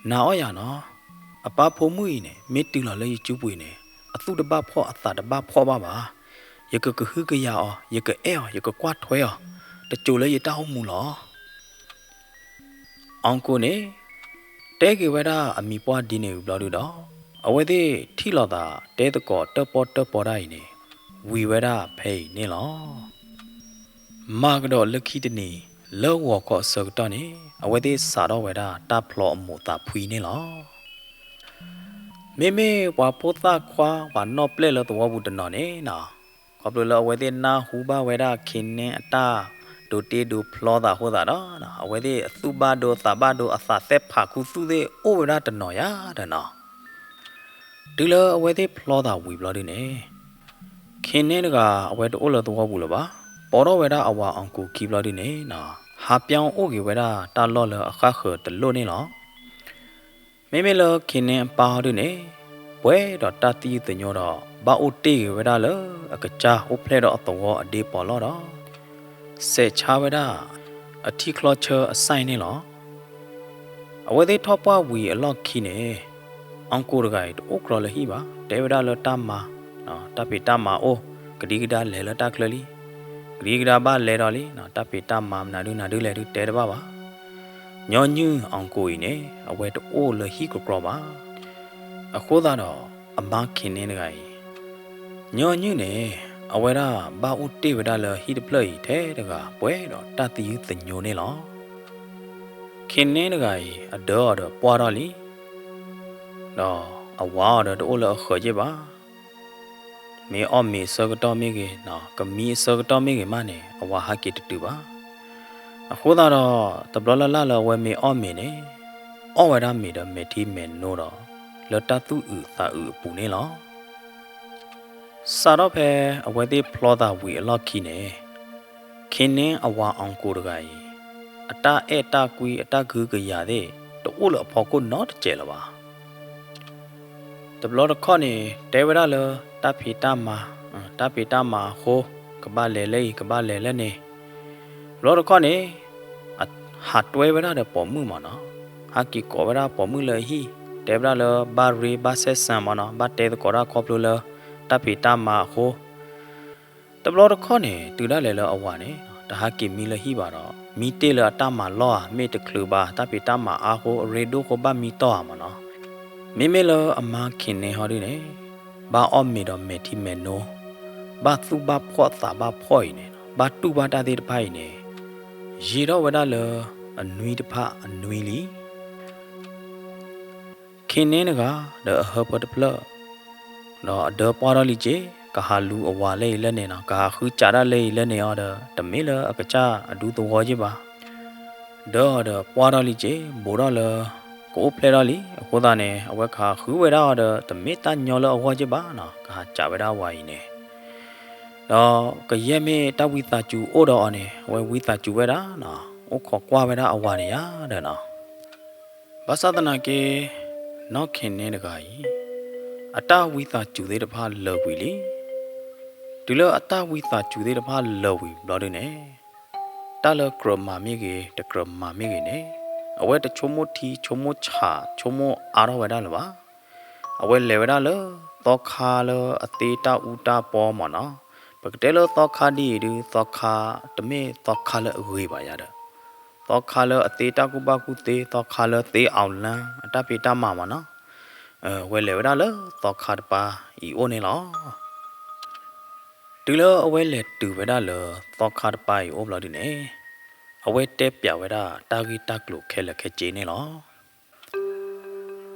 နာ်အီၤယၤနီၤ, အပၢ်ဖိမုၣ်အံၤန့ၣ် မ့ၢ်တုၤလီၤလၢယစုပူၤအံၤန့ၣ် အသူၣ်တဘၣ်ဖှီၣ်အသးတဘၣ်ဖှီၣ်ဘၣ်ဘၣ်. ယကကဟုကယာ်အီၤ, ယကအဲၣ်အီၤ, ယကကွၢ်ထွဲအီၤ, တစိၤလၢယတၢ်အိၣ်မူလီၤ. အီၣ်ကူးန့ၣ် တဲက့ၤဝဲဒၣ်အမံၤပှၢ်ဒ်န့ၣ်ဝံၤဘျီဒုဒီး အဝဲသ့ၣ်ထံၣ်လိာ်သးတဲသကိးတၢၣ်ပီၣ်တၢၣ်ပီတၢ်အံၤန့ၣ် ဝံၤဝဲဒၣ်ဖဲအံၤန့ၣ်လီၤ. မၤကဒီးလၢခံတနံၤ လၢဂီၤခီအဆၢကတီၢ်န့ၣ် အဝဲသ့ၣ်စးထီၣ်ဝဲဒၣ်တၢ်ဖျီအမိၢ်သးဖှံန့ၣ်လီၤ. မ့မ့ၢ်ပှၤဖိသၣ်ခွါပှၤနီၢ်ပျဲၢ်လၢသဝီပူၤတနီၤန့ၣ်နီၤ, ခီဖျိလၢအဝဲသ့ၣ်နၢ်ဟူဘၣ်ဝဲဒၣ်ခ့န့အတၢ်ဒိးတ့ဒိးဖျီသးအဃိသတးဒီး အဝဲသ့ၣ်အသူၣ်ဘၣ်ဒိသးဘၣ်ဒိအသးသဲဖးခူသူၣ်သ့ၣ်အိၣ်ဝဲဒၣ်တနီၤယၤဒီးနီၤ. တုၤလၢအဝဲသ့ၣ်ဖျီသးဝံၤဘျီဒုန့ၣ် ခ့န့တဂၤအဝဲတအိၣ်လၢသဝီပူၤလၢၤဘၣ်. ပိာ်ထီၣ်ဝဲဒၣ်အဝၤအီၣ်ကူးခံဘျီဒုန့ၣ်နီၤ, ဟးပၠီအိၣ်က့ၤဝဲဒၣ်တၢ်လီၢ်လၢအဃၣ်ဃၢၤတလိၣ်န့ၣ်လီၤ. မ့မ့ၢ်လၢခ့န့အပၢ်ဟီဒုန့ၣ် ပှဲၤဒီးတၢ်သယုၢ်သညိဒီး ဘၣ်အိၣ်တ့ၢ်ဂ့ၤဝဲဒၣ်လၢအကစၢ်အိၣ်ဖျဲၣ်ဒီးအသဝီအဒ့ပီးလီၢ်ဒီး စဲးဆါဝဲဒၣ်အထံချီဆၢအစဲန့ၣ်လီၤ. အဝဲသ့ၣ်ထီၣ်ပှၢ်ဝံၤအလီၢ်ခံန့ၣ် အီၣ်ကူးတဂၤအံၤတအိၣ်ကြီလၢဟံၣ်ဘၣ်, တဲဝဲဒၣ်လၢတၢ်မၤ, တၢ်ဖံးတၢ်မၤအိၣ်, ကဒံကဒါလဲၤလၢတၢ်ချၢလံ, ကဒံကဒါဘၣ်လဲၤဒီးလံ, တၢ်ဖံးတၢ်မၤမနုၤဒုနၤဒုလဲၣ်ဒုတဲတဘၣ်ဘၣ်. ညီနုၢ်အီၣ်ကူးအံၤန့ၣ် အဝဲတအိၣ်လၢဟံၣ်ကြီကြီဘၣ်. အဃိသတးဒီး အမါခ့န့တဂၤအံၤ ညီနုၢ်န့ၣ် အဝဲဒၣ်ဘၣ်အိၣ်တ့ၢ်ဝဲဒၣ်လၢဟံၣ်တဖျၢၣ်အံၤထဲတဂၤ ပှဲၤဒီးတၢ်သယုၢ်သညိန့ၣ်လီၤ. ခ့န့တဂၤအံၤ အဒၢအီၤဒီးပှၢ်ထီၣ်လံ, ဒီးအဝၤအီၤဒီးတအိၣ်လၢအဃၢၤက့ၢ်ဘၣ်. မ့ၢ်အီၣ်မ့ၤအဆၢကတီၢ်မ့ၢ်ဂ့ၤ, ကမံအဆၢကတီၢ်မ့ၢ်ဂ့ၤမးန့ၣ် အဝၤဟးက့ၤတတုၤဘၣ်. အဃိသတးဒီး တဘျီလၢ်လၢ်လၢအဝဲမ့ၢ်အီၣ်မ့ၤန့ၣ် အီၣ်ဝဲဒၣ်မ့ၤဒီးမဲာ်ထံမဲာ်နိဒီး လၢတၢ်သူၣ်အုးသးအုးအပူၤန့ၣ်လီၤ. စးထီၣ်ဖဲအဝဲသ့ၣ်ဖျီသးဝံၤအလီၢ်ခံန့ၣ် ခ့န့ၣ်အဝၤအီၣ်ကိၤတဂၤအံၤ အတၢ်အဲၣ်တၢ်ကွံအတၢ်ကဟုကယာ်သ့ၣ် တအိၣ်လၢအဖီခိၣ်နီတစဲးလၢၤဘၣ်. တဘျီတခီၣ်န့ၣ် တဲဝဲဒၣ်လၢ တၢ်ဖံးတၢ်မၤ, တၢ်ဖံးတၢ်မၤအဃိ ကဘၣ်လဲၤလၢအံၤ ကဘၣ်လဲၤလၢန့ၣ်, တဘျီတခီၣ်န့ၣ် ဟးတွဲဝဲဒၣ်ဒီးပိာ်မုၣ်မ့ၢ်နီၤ, ဟးက့ၤကိးဝဲဒၣ်ပိာ်မုၣ်လၢအဟံၣ်, တဲဝဲဒၣ်လၢဘၣ်ရ့ဘၣ်ဆဲးစၢ်မ့ၢ်နီၤ, ဘၣ်တဲသကိးတၢ်ခီဖျိလၢ တၢ်ဖံးတၢ်မၤအဃိ တဘျီတခီၣ်န့ၣ် တုၤဒၣ်လဲာ်လၢအဝၤန့ၣ် တဟးက့ၤမံလၢဟံၣ်ဘၣ်ဒီး မံတ့ၢ်လၢအတၢ်မၤလီၢ်ဧါ, မ့ၢ်တချုးဘၣ် တၢ်ဖံးတၢ်မၤအါဃိ အရ့ဒိၣ်ဃိ ဘၣ်မံတီၢ်ဧါမ့ၢ်နီၤ. မ့မ့ၢ်လၢအမါခ့န့ၣ်ဟီဒုန့ၣ် ဘၣ်အီၣ်မ့ၤဒီးမဲာ်ထံမဲာ်နိ, ဘၣ်သူၣ်ဘၣ်ဖှီၣ်သးဘၣ်ဖှီၣ်အံၤန့ၣ်, ဘၣ်တူၢ်ဘၣ်တၢ်သ့ၣ်တဖၣ်အံၤန့ၣ် ယံာ်ထီၣ်ဝဲဒၣ်လၢအနွံတဖၣ်အနွံလံ. ခ့န့ၣ်တဂၤ ဒီးအဟၢဖၢတဖျၢၣ် ဒီးအဒၢပှၢ်ထီၣ်လံက့ၤ, ကဟးလူၤအဝၤလၢအံၤလၢန့ၣ်နီၤ, ကဟးဃုစးဒၣ်လၢအံၤလၢန့ၣ်အီၤဒီး တမ့ၢ်လၢအကစၢ်အဒူသဝီက့ၤဘၣ်. ဒၢအီၤဒီးပှၢ်ထီၣ်လံက့ၤ, ဘူးထီၣ်လၢ ကအိၣ်ဖျဲၣ်ထီၣ်လံ. အဃိသတးန့ၣ် အဝဲကဟးဃုဝဲဒၣ်အီၤဒီး တမ့ၢ်တၢ်ညီလၢအဂီၢ်က့ၤဘၣ်နီၤ, ကဟးစးဝဲဒၣ်အဝၤအံၤန့ၣ် ဒီးကယဲၢ်မ့ၢ်တၢ်ဝံသးစူၤအိၣ်ဒီးအီၤန့ၣ် အဝဲဝံသးစူၤဝဲဒၣ်နီၤ, အိၣ်ခိးကွၢ်ဝဲဒၣ်အဝၤန့ၣ်ယါဒီးနီၤ. ဘၣ်ဆၣ်သနာ်က့ နီၢ်ခ့န့ၣ်တဂၤအံၤ အတၢ်ဝံသးစူၤသ့ၣ်တဖၣ်လၢာ်ဝံၤလံ. တုၤလၢအတၢ်ဝံသးစူၤသ့ၣ်တဖၣ်လၢာ်ဝံၤဘျီဒုန့ၣ် တၢ်လၢကြၢးမၤမ့ၢ်ဂ့ၤ တကြၢးမၤမ့ၢ်ဂ့ၤန့ၣ် အဝဲတဆိကမိၣ်ထံ ဆိကမိၣ်ဆး ဆိကမိၣ်အါထီၣ်ဝဲဒၣ်လၢၤဘၣ်. အဝဲလဲၤဝဲဒၣ်လၢသီခါလၢအသ့တၢ်အူတၢ်ပီမ့ၢ်နီၤ, ပကတဲလၢသီခါဒ်အံၤဒု သီခါတမ့ၢ်သီခါလၢအဂ့ၤဘၣ်ယါဒီး သီခါလၢအသ့တၢ်ကူၣ်ဘၣ်ကူၣ်သ့, သီခါလၢသ့အီၣ်လၢ အတၢ်ဖံးတၢ်မၤမ့ၢ်နီၤ, အဝဲလဲၤဝဲဒၣ်လၢသီခါတပၤအံၤအိၣ်န့ၣ်လီၤ. တုၤလၢအဝဲလဲၤတုၤဝဲဒၣ်လၢသီခါတပၤအံၤအိၣ်ဘျီဒုန့ၣ် အဝဲတဲပျးဝဲဒၣ်တၢ်ဂ့ၢ်တၢ်ကျိၤခဲလၢာ်ခဲဆ့န့ၣ်လီၤ.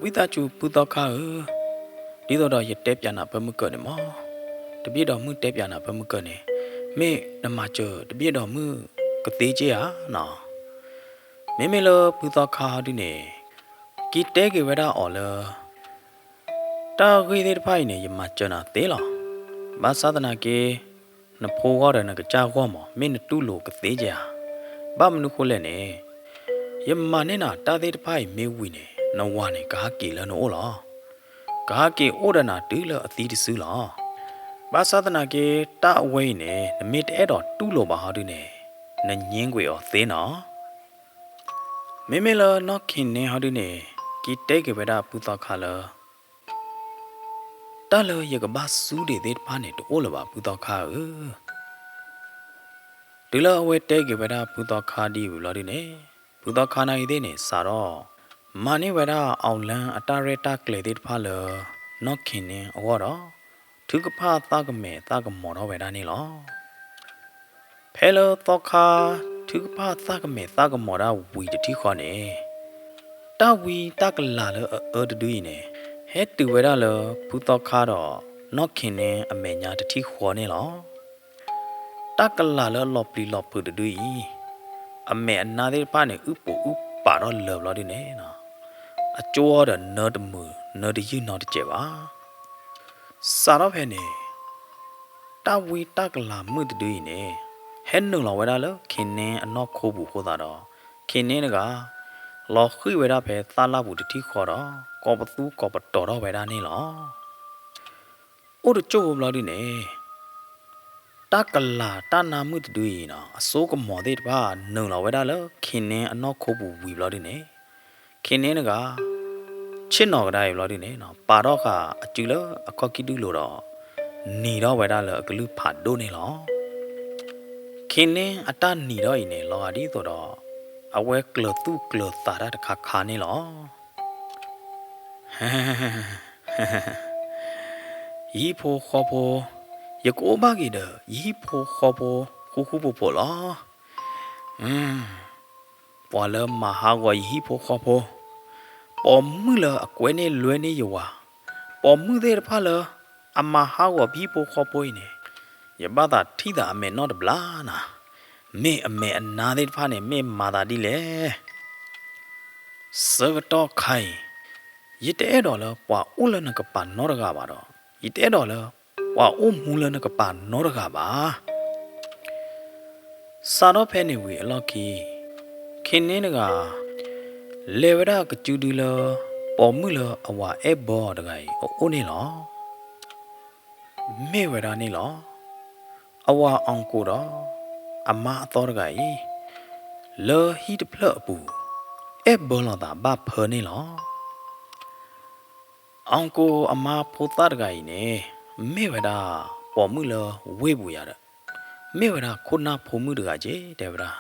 ဝံသးစူၤဖုသီခါဧၢ, ဒ်သိးဒီးယတဲပျးနၤဖၢမုၢ်ကၢၢ်န့ၣ်မ့ၢ်, တဘ့ၣ်ဒီးမုၢ်တဲပျးနၤဖၢမုၢ်ကၢၢ်န့ၣ် မ့ၢ်နမၤစၢၤတဘ့ၣ်ဒီးမုၢ်ကသ့က့ဧါနီၤ. မ့မ့ၢ်လၢဖုသီခါဟီဒုန့ၣ် က့ၤတဲက့ၤဝဲဒၣ်အီၤလၢ တၢ်ဂ့ၢ်သ့ၣ်တဖၣ်အံၤန့ၣ် ယမၤစၢၤနၤသ့လီၤ. ဘၣ်ဆၣ်သနာ်က့ နဖိဂီၢ်ဒီးနကစၢ်ဂီၢ်မ့ၢ် မ့ၢ်နတူၢ်လိာ်ကသ့က့ဧါ. ဘၣ်မနုၤဃိလဲၣ်န့ၣ် ယမၤန့ၢ်နၤတၢ်သ့ၣ်တဖၣ်အံၤမ့ၢ်ဝံၤန့ၣ် နဝၤန့ၣ် ကဟးက့ၤလၢနအိၣ်လီၤ. ကဟးက့ၤအိၣ်ဒီးနၤတုၤလၢအသံတစုလီၤ. ဘၣ်ဆၣ်သနာ်က့ တၢ်အဝဲအံၤန့ၣ် နမ့ၢ်တအဲၣ်ဒိးတူၢ်လိာ်ဘၣ်ဟီဒုန့ၣ် နငြင်းကွင်အီၤသ့နီၤ. မ့မ့ၢ်လၢနီၢ်ခ့န့ၣ်ဟီဒုန့ၣ် က့ၤတဲက့ၤဝဲဒၣ်ဖုသီခါလၢ တၢ်လၢယကဘၣ်စူးဒံးသ့ၣ်တဖၣ်န့ၣ် တအိၣ်လၢၤဘၣ်ဖုသီခါဧၢ. တုၤလၢအဝဲတဲက့ၤဝဲဒၣ်ဖုသီခါဒ်အံၤဝံၤဘျီဒုန့ၣ် ဖုသီခါနာ်ဂ့ၤသ့ၣ်န့ၣ် စးထီၣ်မၤန့ၢ်ဝဲဒၣ်အီၣ်လၢအတၢ်ရဲၣ်တၢ်ကျဲၤသ့ၣ်တဖၣ်လၢ နီၢ်ခ့န့ၣ်အဂီၢ်ဒီး ထုကဖၣ်သၣ်ကမဲာ်သၣ်ကမီၤထီၣ်ဝဲဒၣ်န့ၣ်လီၤ. ဖဲလၢသီခါ ထုကဖၣ်သၣ်ကမဲာ်သၣ်ကမီၤဒၣ်ဝံၤတထံၣ်ဃီန့ၣ် တၢ်ဝံတၢ်ကလၤလၢအအၢတဒုအံၤန့ၣ် ဟဲတုၤဝဲဒၣ်လၢဖုသီခါဒီးနီၢ်ခ့န့ၣ်အမဲာ်ညါတထံၣ်ဃီန့ၣ်လီၤ. တၢ်ကလၤလၢအလီၤပျံၤလီၤဖုးတဒုအံၤ အမဲာ်အနါသ့ၣ်တဖၣ်န့ၣ် အုၣ်ပူၤအုၣ်ပာ်ထီၣ်လၢာ်ဘျီဒုန့ၣ် အကၠိအီၤဒီးနၢတမုာ်နၢတယုၢ်နီတစဲးဘၣ်. စးထီၣ်ဖဲန့ၣ် တၢ်ဝံတၢ်ကလၤမုၣ်တဒုအံၤန့ၣ် ဟဲနုာ်လီၤဝဲဒၣ်လၢခ့န့ၣ်အနီၢ်ခိပူၤအဃိသတးဒီး ခ့န့ၣ်တဂၤ လီၤဃံၣ်ဝဲဒၣ်ဖဲသၣ်လၣ်ပူၤတထံၣ်ဃီဒီး ကိးပသူကိးပတီၤထီၣ်ဝဲဒၣ်န့ၣ်လီၤ. အိၣ်တကၠိၢ်ဖိဘျီဒုန့ၣ် တၢ်ကလၤတၢ်နါမုၣ်တဒုအံၤနီၤ အစိကမီၤသ့ၣ်တဖၣ်နုာ်လီၤဝဲဒၣ်လၢခ့န့ၣ်အနီၢ်ခိပူၤဝံၤဘျီဒုန့ၣ် ခ့န့ၣ်တဂၤ ဆ့ၣ်နီၤကဒါအံၤဘျီဒုန့ၣ် ပာ်ထီၣ်ဃာ်အစုလၢအခီၣ်ခံဒူၣ်လိၤဒီး နံၤထီၣ်ဝဲဒၣ်လၢအကလုၢ်ဖးဒိၣ်န့ၣ်လီၤ. ခ့န့ၣ်အတၢ်နံၤထီၣ်အံၤန့ၣ် လီၤဂာ်ဒ်သိးဒီး အဝဲကျၢၤသူၣ်ကျၢၤသးတၢ်တခါခါန့ၣ်လီၤ. ယဟံၣ်ဖိဃီဖိ, ယကအိၣ်ဘၣ်က့ၤဒီး ယဟံၣ်ဖိဃီဖိ ဃူဃူဖိးဖိးလီၤ. ပှၤလၢမၤဟးဂီၤယဟံၣ်ဖိဃီဖိ, ပိာ်မုၣ်လၢအကွဲန့ၢ်လွဲန့ၢ်ယဝၤ, ပိာ်မုၣ်သ့ၣ်တဖၣ်လၢ အမၤဟးဂီၤပဟံၣ်ဖိဃီဖိအံၤန့ၣ်, ယဘၣ်သးထံၣ်သးအမဲာ်နီၢ်တဘျီနၤ, မ့ၢ်အမဲာ်အနါသ့ၣ်တဖၣ်န့ၣ် မ့ၢ်မၤသးဒ်လဲၣ်. ဆၢကတီၢ်ခါအံၤ, ယတအဲၣ်ဒိးလၢပှၤအိၣ်လၢနကပၤနီတဂၤဘၣ်ဒီး, ယတအဲၣ်ဒိးလၢပှၤအိၣ်မူလၢနကပၤနီတဂၤဘၣ်. စးထီၣ်ဖဲန့ၣ်ဝံၤအလီၢ်ခံ, ခ့န့တဂၤ လဲၤဝဲဒၣ်ကစုဒုလၢ ပိာ်မုၣ်လၢအဝၤအဲၣ်ဘၢအီၤတဂၤအံၤအအိၣ်န့ၣ်လီၤ. မ့ၢ်ဝဲဒၣ်န့ၣ်လီၤ. အဝၤအီၣ်ကိၣ်ဒီး အမါအသီတဂၤအံၤ လၢဟံၣ်တဖျၢၣ်အပူၤ အဲၣ်ဘၢလိာ်သးဘၣ်ဖၢန့ၣ်လီၤ. အီၣ်ကိၣ်အမါဖိသၣ်တဂၤအံၤန့ၣ် မ့ၢ်ဝဲဒၣ်ပိာ်မုၣ်လၢဝ့ၢ်ပူၤယၤဒီး မ့ၢ်ဝဲဒၣ်ခိၣ်နၢ်ဖိမုၣ်တဂၤက့ၤ တဲဝဲဒၣ်.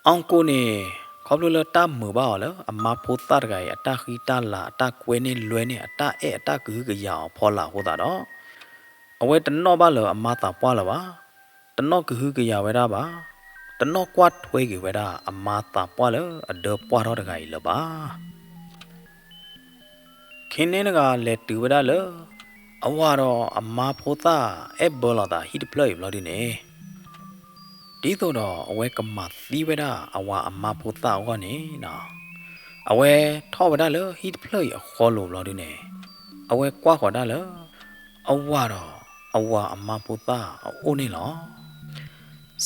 အီၣ်ကိၣ်န့ၣ် ခီဖျိလၢတၢ်မုာ်ဘၣ်အီၤလၢ အမါဖိသၣ်တဂၤအံၤ အတၢ်ဃံတၢ်လၤ အတၢ်ကွဲန့ၢ်လွဲန့ၢ် အတၢ်အဲၣ်အတၢ်ကဟုကယာ်အီၤဖီလာ်အဃိသတးဒီး အဝဲတနီၣ်ဘၣ်လၢအမါသးပှၢ်လၢၤဘၣ်, တနီၣ်ကဟုကယာ်ဝဲဒၣ်ဘၣ်, တနီၣ်ကွၢ်ထွဲက့ၤဝဲဒၣ်အမါသးပှၢ်လၢအဒၢပှၢ်ထီၣ်တဂၤအံၤလၢၤဘၣ်. ခ့န့တဂၤလဲၤတုၤဝဲဒၣ်လၢ အဝၤဒီးအမါဖိသၣ်အဲၣ်ဘၢလိာ်သးဟံၣ်တဖျၢၣ်အံၤဘျီဒုန့ၣ်, ဒ်သိးဒီးအဝဲကမၤသံဝဲဒၣ်အဝၤအမါဖိသၣ်အဂီၢ်န့ၣ်, အဝဲထီၣ်ဝဲဒၣ်လၢဟံၣ်တဖျၢၣ်အံၤအဃီလိၤဘျီဒုန့ၣ်, အဝဲကွၢ်ဃီၤဒၣ်လၢ အဝၤဒီးအဝၤအမါဖိသၣ်အအိၣ်န့ၣ်လီၤ.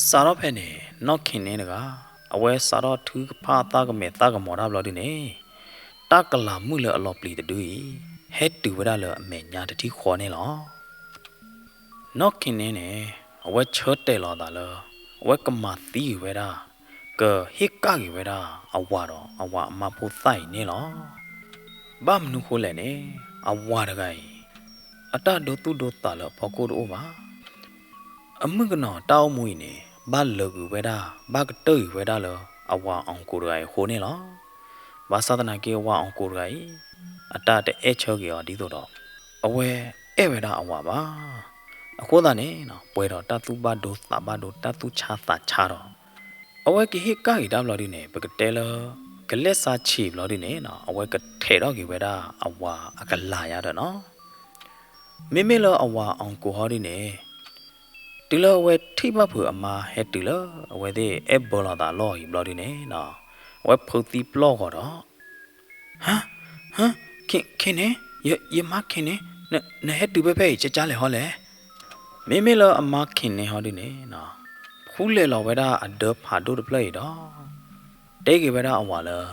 စးထီၣ်ဖဲန့ၣ် နီၢ်ခ့န့တဂၤ အဝဲစးထီၣ်ထုကဖၣ်သးကမဲာ်သးကမီၤတၢ်ဘျီဒုန့ၣ်, တၢ်ကလၤမုၣ်လၢအလီၤပျံၤတဒုအံၤ ဟဲတုၤဝဲဒၣ်လၢအမဲာ်ညါတထံၣ်ဃီန့ၣ်လီၤ. နီၢ်ခ့န့န့ၣ် အဝဲဆၢတဲာ်လီၤအသးလၢ အဝဲကမၤသံက့ၤဝဲဒၣ်, ကဟ့ၣ်ကၣ်က့ၤဝဲဒၣ်အဝၤဒီးအဝၤအမါဖိသၣ်အံၤန့ၣ်လီၤ. ဘၣ်မနုၤဃိလဲၣ်န့ၣ်, အဝၤတဂၤအံၤ အတၢ်ဒိသူၣ်ဒိသးလၢအဖီခိၣ်တအိၣ်ဘၣ်. အမုၣ်ကနီၤတၢ်အိၣ်မူအံၤန့ၣ် ဘၣ်လၢာ်ကွံာ်ဝဲဒၣ်, ဘၣ်ကတၢၢ်ကွံာ်ဝဲဒၣ်လၢအဝၤအီၣ်ကိၣ်တဂၤအံၤအဃိန့ၣ်လီၤ. ဘၣ်ဆၣ်သနာ်က့အဝၤအီၣ်ကိၣ်တဂၤအံၤ အတၢ်တအဲၣ်ဆၢက့ၤအီၤဒ်သိးဒီး အဝဲအဲၣ်ဝဲဒၣ်အဝၤဘၣ်. အဃိသတးန့ၣ် ပှဲၤဒီးတၢ်သူၣ်ဘၣ်ဒိသးဘၣ်ဒိ တၢ်သူၣ်ဆါသးဆါဒီး အဝဲကဟ့ၣ်ကၣ်က့ၤတၢ်ဘျီဒုန့ၣ် ပကတဲလၢ ကလဲၣ်စါဆံးဘျီဒုန့ၣ် အဝဲကထဲးထီၣ်က့ၤဝဲဒၣ်အဝၤအကလၤယါဒီးနီၤ. မ့မ့ၢ်လၢအဝၤအီၣ်ကိၣ်ဟီဒုန့ၣ် တုၤလၢအဝဲထံၣ်ဘၣ်ဖုးအမါဟဲတုၤလၢအဝဲသ့ၣ်အဲၣ်ဘၢလိာ်သးလီၢ်အံၤဘျီဒုန့ၣ်, အဝဲဖုးသံပျီၢ်ဂီၤဒီး ဟါ, ဟါ, ခ့န့, ယမါခ့န့, နဟဲတုၤဖဲဖဲအံၤ ကကါလဲၣ်ဟီလဲၣ်. မ့မ့ၢ်လၢအမါခ့န့ဟီဒုန့ၣ်, ဖူလဲၤလီၤဝဲဒၣ်အဒၢဖးဒိၣ်တဖျၢၣ်အံၤဒီး တဲက့ၤဝဲဒၣ်အဝၤလၢ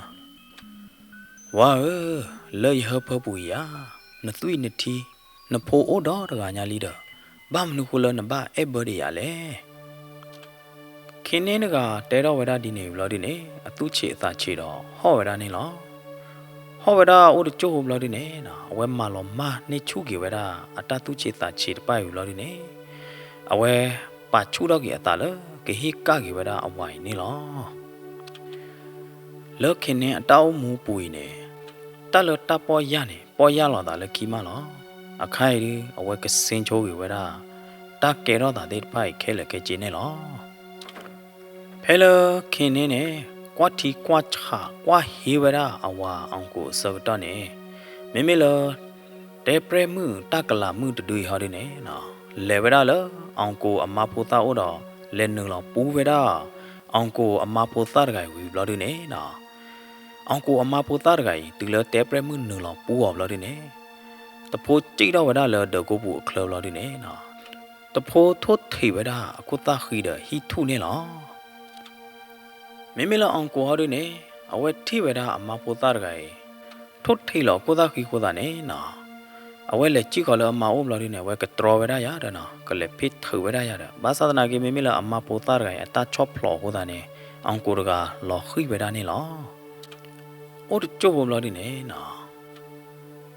ဝၤဧၢ, လၢယဟၢဖၢပူၤအံၤဧါ, နသွံၣ်နထံ, နဖိအိၣ်ဒီးတဂၤညါလံဒီး, ဘၣ်မနုၤဃိလၢနဘၣ်အဲၣ်ဘၢဒံးယၤလဲၣ်. ခ့န့တဂၤတဲထီၣ်ဝဲဒၣ်ဒ်န့ၣ်ဘျီဒုန့ၣ် အသူၣ်ဆံးအသးဆံးဒီးဟီၣ်ဝဲဒၣ်န့ၣ်လီၤ. ဟီၣ်ဝဲဒၣ်အိၣ်တကၠိၢ်ဖိဘျီဒုန့ၣ် အဝဲမၤလီၤမၢ်န့ၢ်ဆူၣ်က့ၤဝဲဒၣ်အတၢ်သူၣ်ဆံးသးဆံးတဖၣ်အံၤဘျီဒုန့ၣ် အဝဲပာ်ဆူၣ်ထီၣ်က့ၤအသးလၢ ကဟ့ၣ်ကၣ်က့ၤဝဲဒၣ်အဝၤအံၤန့ၣ်လီၤ. လၢခ့န့အတၢ်အိၣ်မူပူၤအံၤန့ၣ် တၢ်လၢတၢ်ပီၢ်ယၢ်န့ၣ် ပီၢ်ယၢ်လီၤသးလၢခံမးလီၤ. အခါအံၤဒု အဝဲကဆ့ဆိက့ၤဝဲဒၣ် တၢ်ကဲထီၣ်သးသ့ၣ်တဖၣ်အံၤခဲလၢာ်ခဲဆ့န့ၣ်လီၤ. ဖဲလၢခ့န့န့ၣ် ကွၢ်ထံကွၢ်ဆး ကွၢ်ဟ့ဝဲဒၣ်အဝၤအီၣ်ကိၣ်အဆၢကတီၢ်န့ၣ်, မ့မ့ၢ်လၢ တဲပြဲၢ်မုၣ်တၢ်ကလၤမုၣ်တဒုအံၤဟီဒုန့ၣ် လဲၤဝဲဒၣ်လၢအီၣ်ကိၣ်အမါဖိသၣ်အိၣ်ဒီး လဲၤနုာ်လီၤပူဝဲဒၣ် အီၣ်ကိၣ်အမါဖိသၣ်တဂၤအံၤဝံၤဘျီဒုန့ၣ် အီၣ်ကိၣ်အမါဖိသၣ်တဂၤအံၤ တုၤလၢတဲပြဲၢ်မုၣ်နုာ်လီၤပူအီၤဘျီဒုန့ၣ် တဖိစံၣ်ထီၣ်ဝဲဒၣ်လၢဒၢးကိပူၤအချၢဘျီဒုန့ၣ် တဖိထိၣ်ထံးဝဲဒၣ်အခိၣ်သၣ်ဃံဒီးဟံၣ်ထူၣ်န့ၣ်လီၤ. မ့မ့ၢ်လၢအီၣ်ကိၣ်ဟီဒုန့ၣ် အဝဲထံၣ်ဝဲဒၣ်အမါဖိသၣ်တဂၤအံၤ ထိၣ်ထံးလီၤအခိၣ်သၣ်ဃံအဃိသတးန့ၣ် အဝဲလဲၤစံၣ်ဃီၤလၢအမါအိၣ်ဘျီဒုန့ၣ် အဝဲကတြီဝဲဒၣ်ယၤဒီး ကလဲၤဖ့ၣ်ထုးဝဲဒၣ်ယၤဒီး ဘၣ်ဆၣ်သနာ်က့ မ့မ့ၢ်လၢအမါဖိသၣ်တဂၤအံၤ အတၢ်ဆီၣ်ဖျိးအဃိသတးန့ၣ် အီၣ်ကိၣ်တဂၤလီၤဃံၤဝဲဒၣ်န့ၣ်လီၤ. အိၣ်တကၠိၢ်ဖိဘျီဒုန့ၣ်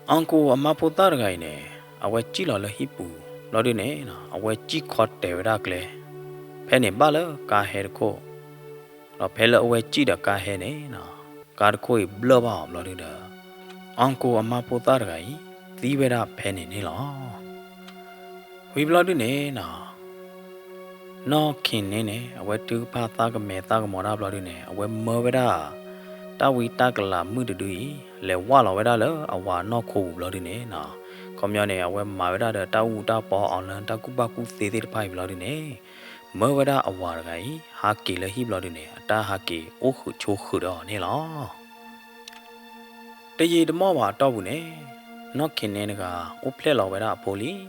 အီၣ်ကိၣ်အမါဖိသၣ်တဂၤအံၤန့ၣ် အဝဲစံၣ်လီၤလၢဟံၣ်ပူၤဘျီဒုန့ၣ် အဝဲစံၣ်ခီတဲာ်ဝဲဒၣ်ကျဲ ဖဲန့ၣ်ဘၣ်လၢကါဟဲတခိၣ် ဒီးဖဲလၢအဝဲစံၣ်ဒီးကါဟဲန့ၣ် ကါတခိၣ်အံၤဘျၢၣ်ဘၣ်အီၤဘျီဒုဒီး အီၣ်ကိၣ်အမါဖိသၣ်တဂၤအံၤ သံဝဲဒၣ်ဖဲန့ၣ်န့ၣ်လီၤ. ဝံၤဘျီဒုန့ၣ် နီၢ်ခ့န့န့ၣ် အဝဲထုကဖၣ်သးကမဲာ်သးကမီၤတၢ်ဘျီဒုန့ၣ် အဝဲမၢဝဲဒၣ် တၢ်ဝံတၢ်ကလၤမုၣ်တဒုအံၤ လဲၤဝၢ်လီၤဝဲဒၣ်လၢအဝၤနီၢ်ခိပူၤဘျီဒုန့ၣ် ခီပညီန့ၣ် အဝဲမၤဝဲဒၣ်ဒီးတၢ်အူတၢ်ပီ အီၣ်လၢတၢ်ကူၣ်ဘၣ်ကူၣ်သ့သ့ၣ်တဖၣ်အံၤဘျီဒုန့ၣ် မၢဝဲဒၣ်အဝၤတဂၤအံၤ ဟးက့ၤလၢဟံၣ်ဘျီဒုန့ၣ် အတၢ်ဟးက့ၤအိၣ်ဃုာ်ဆိးဃုာ်ဒီးအီၤန့ၣ်လီၤ. တယံာ်တမီၢ်ဘၣ်အတီၢ်ပူၤန့ၣ် နီၢ်ခ့နဲတဂၤ အိၣ်ဖျဲၣ်လီၤဝဲဒၣ်အဖိလံ. ဒီး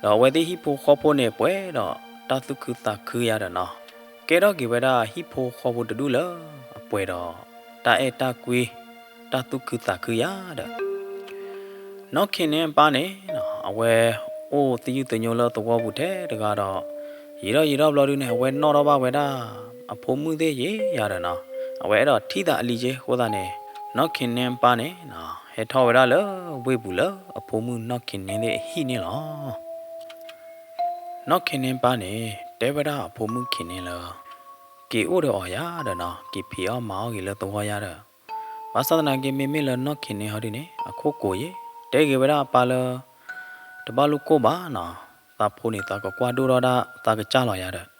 အဝဲသ့ၣ်ဟံၣ်ဖိဃီဖိန့ၣ် ပှဲၤဒီးတၢ်သူၣ်ခုသးခုယါဒီးနီၤ, ကဲထီၣ်က့ၤဝဲဒၣ်ဟံၣ်ဖိဃီဖိတဒူၣ်လၢအပှဲၤဒီးတၢ်အဲၣ်တၢ်ကွံ တၢ်သူၣ်ခုသးခုယါဒီး နီၢ်ခ့နဲအပၢ်န့ၣ် အဝဲအိၣ်သယုၢ်သညိလၢသဝီပူၤထဲတဂၤဒီး ယံာ်ထီၣ်ယံာ်ထီၣ်ဘျီဒုန့ၣ် အဝဲနီၣ်ထီၣ်ဘၣ်ဝဲဒၣ် အဖိမုၣ်သ့ၣ်ယဲယါဒီးနီၤ, အဝဲအဲၣ်ဒိးထံၣ်သးအလံၤက့ အဃိသတးန့ၣ် နီၢ်ခ့နဲအပၢ်န့ၣ် ဟဲထီၣ်ဝဲဒၣ်လၢဝ့ၢ်ပူၤလၢအဖိမုၣ်နီၢ်ခ့နဲသ့ၣ်အဟံၣ်န့ၣ်လီၤ. နီၢ်ခ့နဲပၢ်န့ၣ် တဲဝဲဒၣ်အဖိမုၣ်ခ့နဲလၢ က့ၤအိၣ်ဒီးအီၤယါဒီးနီၤ, က့ၤဖံးအီၣ်မၤအီၣ်ဂ့ၤလၢသဝီယါဒီး ဘၣ်ဆၣ်သနာ်က့ မ့မ့ၢ်လၢနီၢ်ခ့နဲဟီဒုန့ၣ် အခိၣ်ကိၤယဲ တဲဂ့ၤဝဲဒၣ်အပၢ်လၢ တဘၣ်လိၣ်ကိၢ်ဘၣ်နီၤ, သးဖိန့ၣ် သးကကွၢ်ဒိၣ်ထီၣ်ဒၣ်သးကစၢ်လီၤယါဒီး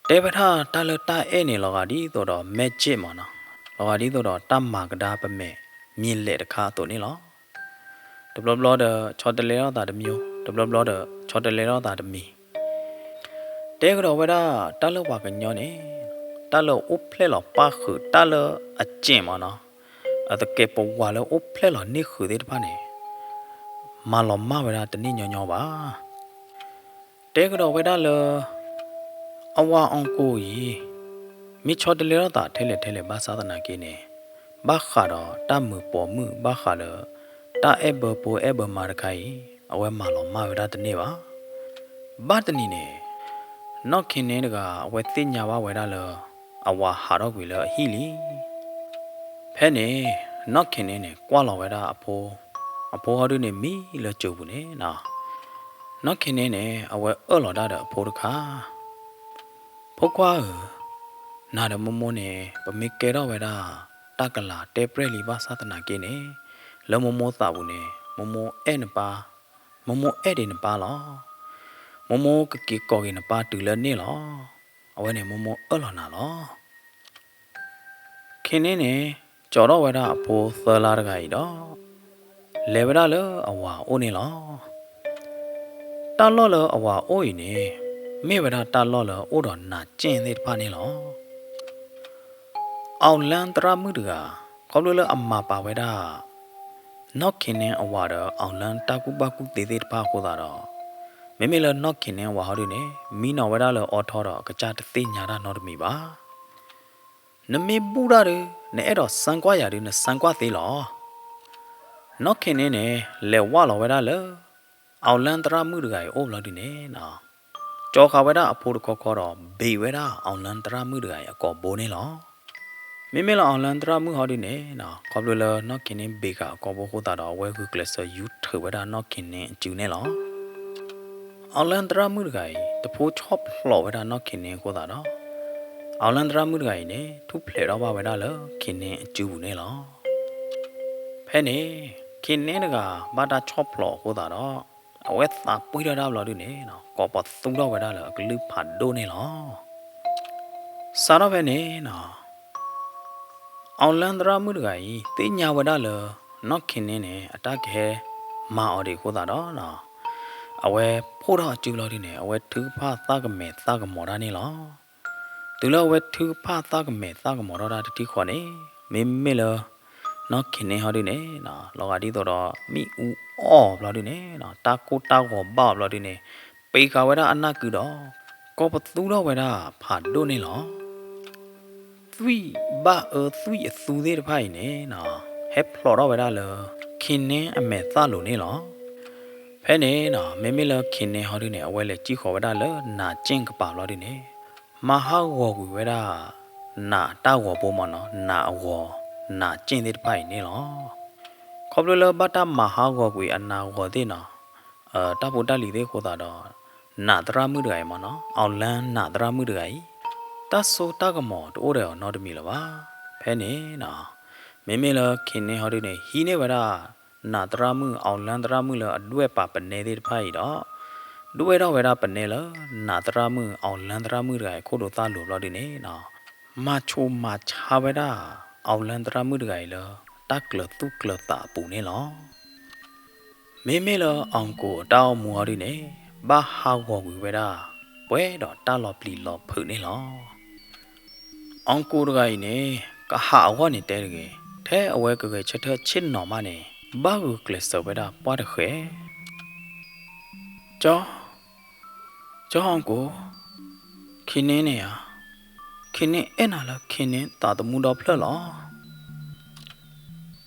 တဲဝဲဒၣ်တၢ်လၢတၢ်အဲၣ်န့ၣ် လီၤဂာ်ဒ်သိးဒီး magic မးနီၤ, လီၤဂာ်ဒ်သိးဒီးတၢ်မၤကဒါပမဲာ် မံၤလဲၣ်တခါအသိးန့ၣ်လီၤ. တဘျီဘျီဒီး ဆီတလဲထီၣ်သးတမံၤ, တဘျီဘျီဒီးဆီတလဲထီၣ်သးတမံၤ တဲကဒီးဝဲဒၣ်တၢ်လၢပှၤကညီန့ၣ် တၢ်လၢအိၣ်ဖျဲၣ်လီၤပၣ်ဃုာ် တၢ်လၢအစ့ၣ်မးနီၤ, အသကဲးပဝးလၢအိၣ်ဖျဲၣ်လီၤန့ၢ်ဃုာ်သ့ၣ်တဖၣ်န့ၣ် မၤလီၤမၢ်ဝဲဒၣ်တန့ၢ်ညီညီဘၣ်. တဲကဒီးဝဲဒၣ်လၢ အဝၤအီၣ်ကိၢ်အံၤ မ့ၢ်ဆီတလဲထီၣ်သးထဲလဲၣ်ထဲလဲၣ်ဘၣ်ဆၣ်သနာ်က့န့ၣ် ဘၣ်ဃးဒီးတၢ်မုာ်ပိာ်မုၣ် ဘၣ်ဃးဒီး တၢ်အဲၣ်ဘၢဖိအဲၣ်ဘၢမါတခါအံၤ အဝဲမၤလီၤမၢ်ဝဲဒၣ်တန့ၢ်ဘၣ်. ဘၣ်တနံၤန့ၣ် နီၢ်ခ့နဲတဂၤ အဝဲသ့ၣ်ညါဘၣ်ဝဲဒၣ်လၢ အဝၤဟးထီၣ်ကွံာ်လၢအဟံၣ်လံ. ဖဲန့ၣ် နီၢ်ခ့နဲန့ၣ် ကွၢ်လီၤဝဲဒၣ်အဖိ, အဖိဟီဒုန့ၣ် မံလၢစိၤပူၤန့ၣ်နီၤ, နီၢ်ခ့နဲန့ၣ် အဝဲအၢၣ်လီၤဒၣ်ဒီးအဖိတခါ ဖိခွါဧၢ, နၤဒီးမိၢ်မိၢ်န့ၣ် ပမ့ၢ်ကဲထီၣ်ဝဲဒၣ် တၢ်ကလၤတဲပြဲၢ်လံဘၣ်ဆၣ်သနာ်က့န့ၣ် လၢမိၢ်မိၢ်သးပူၤန့ၣ် မိၢ်မိၢ်အဲၣ်နပၢ်, မိၢ်မိၢ်အဲၣ်ဒံးနပၢ်လီၤ. မိၢ်မိၢ်ကက့ၤကိးက့ၤနပၢ်တုၤလၢန့ၣ်လီၤ. အဝဲန့ၣ်မိၢ်မိၢ်အၢၣ်လီၤနၤလီၤ. ခ့န့ၣ်န့ၣ် ကၠီၤထီၣ်ဝဲဒၣ်အဖိသၢလါတဂၤအံၤဒီး လဲၤဝဲဒၣ်လၢအဝၤအိၣ်န့ၣ်လီၤ. တၢ်လီၢ်လၢအဝၤအိၣ်အံၤန့ၣ် မ့ၢ်ဝဲဒၣ်တၢ်လီၢ်လၢအိၣ်ဒီးနးကၠ့ၣ်သ့ၣ်တဖၣ်န့ၣ်လီၤ. အီၣ်လၢသရၣ်မုၣ်တဂၤ ခီဖျိလၢအမၤပာ်ဝဲဒၣ် နီၢ်ခ့နဲအဝၤဒီး အီၣ်လၢတၢ်ကူၣ်ဘၣ်ကူၣ်သ့သ့ၣ်တဖၣ်အဃိသတးဒီး မ့မ့ၢ်လၢနီၢ်ခ့နဲအဝၤဟီဒုန့ၣ် မံနီၤဝဲဒၣ်လၢအီထီဒီး အကစၢ်တသ့ၣ်ညါတၢ်နီတမံၤဘၣ်. နမ့ၢ်ဘူၣ်တၢ်ဒီး နအဲၣ်ဒိးစၢကွၢ်ယၤဒီး နစၢကွၢ်သ့လီၤ. နီၢ်ခ့နဲန့ၣ် လဲၤဝၢ်လီၤဝဲဒၣ်လၢ အီၣ်လၢသရၣ်မုၣ်တဂၤအံၤအိၣ်ဘျီဒုန့ၣ် ကၠီၤဃာ်ဝဲဒၣ်အဖိတခီခီဒီး ဘ့ၣ်ဝဲဒၣ်အီၣ်လၢသရၣ်မုၣ်တဂၤအံၤအကိာ်ဘိန့ၣ်လီၤ. မ့မ့ၢ်လၢအီၣ်လၢသရၣ်မုၣ်ဟီဒုန့ၣ် ခီဖျိလၢနီၢ်ခ့နဲဘ့ၣ်ဃာ်အကိာ်ဘိအဃိသတးဒီး အဝဲဂုာ်ကျဲးစၢးယူၤထုးဝဲဒၣ်နီၢ်ခ့နဲအစုန့ၣ်လီၤ. အီၣ်လၢသရၣ်မုၣ်တဂၤအံၤ တဖိဆီၣ်ဖျိးဝဲဒၣ်နီၢ်ခ့နဲအဃိသတးဒီး အီၣ်လၢသရၣ်မုၣ်တဂၤအံၤန့ၣ် ထူၣ်ဖျဲးထီၣ်ဘၣ်ဝဲဒၣ်လၢခ့နဲအစုပူၤန့ၣ်လီၤ. ဖဲန့ၣ် ခ့နဲတဂၤဘၣ်တၢ်ဆီၣ်ဖျိးအဃိသတးဒီး အဝဲသးပှံၢ်ထီၣ်တၢ်ဘျီဒုန့ၣ် ကိးပသူထီၣ်ဝဲဒၣ်လၢအကလုၢ်ဖးဒိၣ်န့ၣ်လီၤ. စးထီၣ်ဖဲန့ၣ် အီၣ်လၢသရၣ်မုၣ်တဂၤအံၤ သ့ၣ်ညါဝဲဒၣ်လၢ နီၢ်ခ့နဲန့ၣ် အတၢ်ကဟဲမၤအီၤဒံးအဃိသတးဒီး အဝဲဖှိၣ်ထီၣ်အစုဘျီဒုန့ၣ် အဝဲထုကဖၣ်သၣ်ကမဲာ်သၣ်ကမီၤတၢ်န့ၣ်လီၤ. တုၤလၢအဝဲထုကဖၣ်သၣ်ကမဲာ်သၣ်ကမီၤထီၣ်တၢ်တထံၣ်ဃီန့ၣ် မ့မ့ၢ်လၢ နီၢ်ခ့နဲဟီဒုန့ၣ် လီၤဂာ်ဒ်သိးဒီး မ့ၣ်အူအီၣ်ဘျီဒုန့ၣ် တၢ်ကိၢ်တၢ်ဂီၤဘၣ်အီၤဘျီဒုန့ၣ် ပ့ၤဃာ်ဝဲဒၣ်အနၢ်ကုဒီး ကိးပသူထီၣ်ဝဲဒၣ်ဖးဒိၣ်န့ၣ်လီၤ. သွံၣ်ဘၣ်အၢသွံၣ်အသူသ့ၣ်တဖၣ်အံၤန့ၣ် ဟဲဖျိးထီၣ်ဝဲဒၣ်လၢ ခ့နဲအမဲာ်သၣ်လိၤန့ၣ်လီၤ. ဖဲန့ၣ် မ့မ့ၢ်လၢခ့နဲဟီဒုန့ၣ် အဝဲလဲၤစံၣ်ဃီၤဝဲဒၣ်လၢနးကၠ့ၣ်ကပၤဘျီဒုန့ၣ် မၤဟးဂီၤကွံာ်ဝဲဒၣ် နးတၢ်ဂီၤဖိမးနီၤ နးအဂီၤ နးကၠ့ၣ်သ့ၣ်တဖၣ်အံၤန့ၣ်လီၤ. ခီဖျိလၢဘၣ်တၢ်မၤဟးဂီၤကွံာ်အနးဂီၤသ့ၣ်နီၤ တၢ်ဖိတၢ်လံၤသ့ၣ်အဃိသတးဒီး နးသရၣ်မုၣ်တဂၤအံၤမးနီၤ အီၣ်လၢနးသရၣ်မုၣ်တဂၤအံၤ တၢ်စိတၢ်ကမီၤတအိၣ်ဒီးအီၤနီတမံၤလၢၤဘၣ်. ဖဲန့ၣ် မ့မ့ၢ်လၢခ့နဲဟီဒုန့ၣ် ဟံးန့ၢ်ဝဲဒၣ် နးသရၣ်မုၣ် အီၣ်လၢသရၣ်မုၣ်လၢအဒွဲၣ်ပာ်ပနဲသ့ၣ်တဖၣ်အံၤဒီး ဒွဲၣ်ထီၣ်ဝဲဒၣ်ပနဲလၢ နးသရၣ်မုၣ် အီၣ်လၢသရၣ်မုၣ်တဂၤအံၤ ခိၣ်ဒိးသၣ်လိၤဘျီဒုန့ၣ် မၤဆူၣ်မၤဆါဝဲဒၣ် အီၣ်လၢသရၣ်မုၣ်တဂၤအံၤလၢ တၢ်ကျၢၤသူၣ်ကျၢၤသးအပူၤန့ၣ်လီၤ. မ့မ့ၢ်လၢအီၣ်ကိၣ်အတၢ်အိၣ်မူအီၤဒုန့ၣ် ဘၣ်ဟးဂီၤကွံာ်ဝဲဒၣ် ပှဲၤဒီးတၢ်လီၤပျံၤလီၤဖုးန့ၣ်လီၤ. အီၣ်ကိၣ်တဂၤအံၤန့ၣ် ကဟးအဂီၢ်န့ၣ်တဲတဂ့ၤ, ထဲအဝဲကဂဲၤဆၢထၢၣ်ဆ့ၣ်နီၤမးန့ၣ် ဘၣ်ဂုာ်ကျဲးစၢးဝဲဒၣ်ပှၢ်တဃဲၤ ကၠီ, ကၠီအီၣ်ကိၣ်, ခ့န့ၣ်န့ၣ်ဧါ, ခ့န့ၣ်အဲၣ်နၤလၢခ့န့ၣ်သးသမူဒီဖျၢၣ်လီၤ.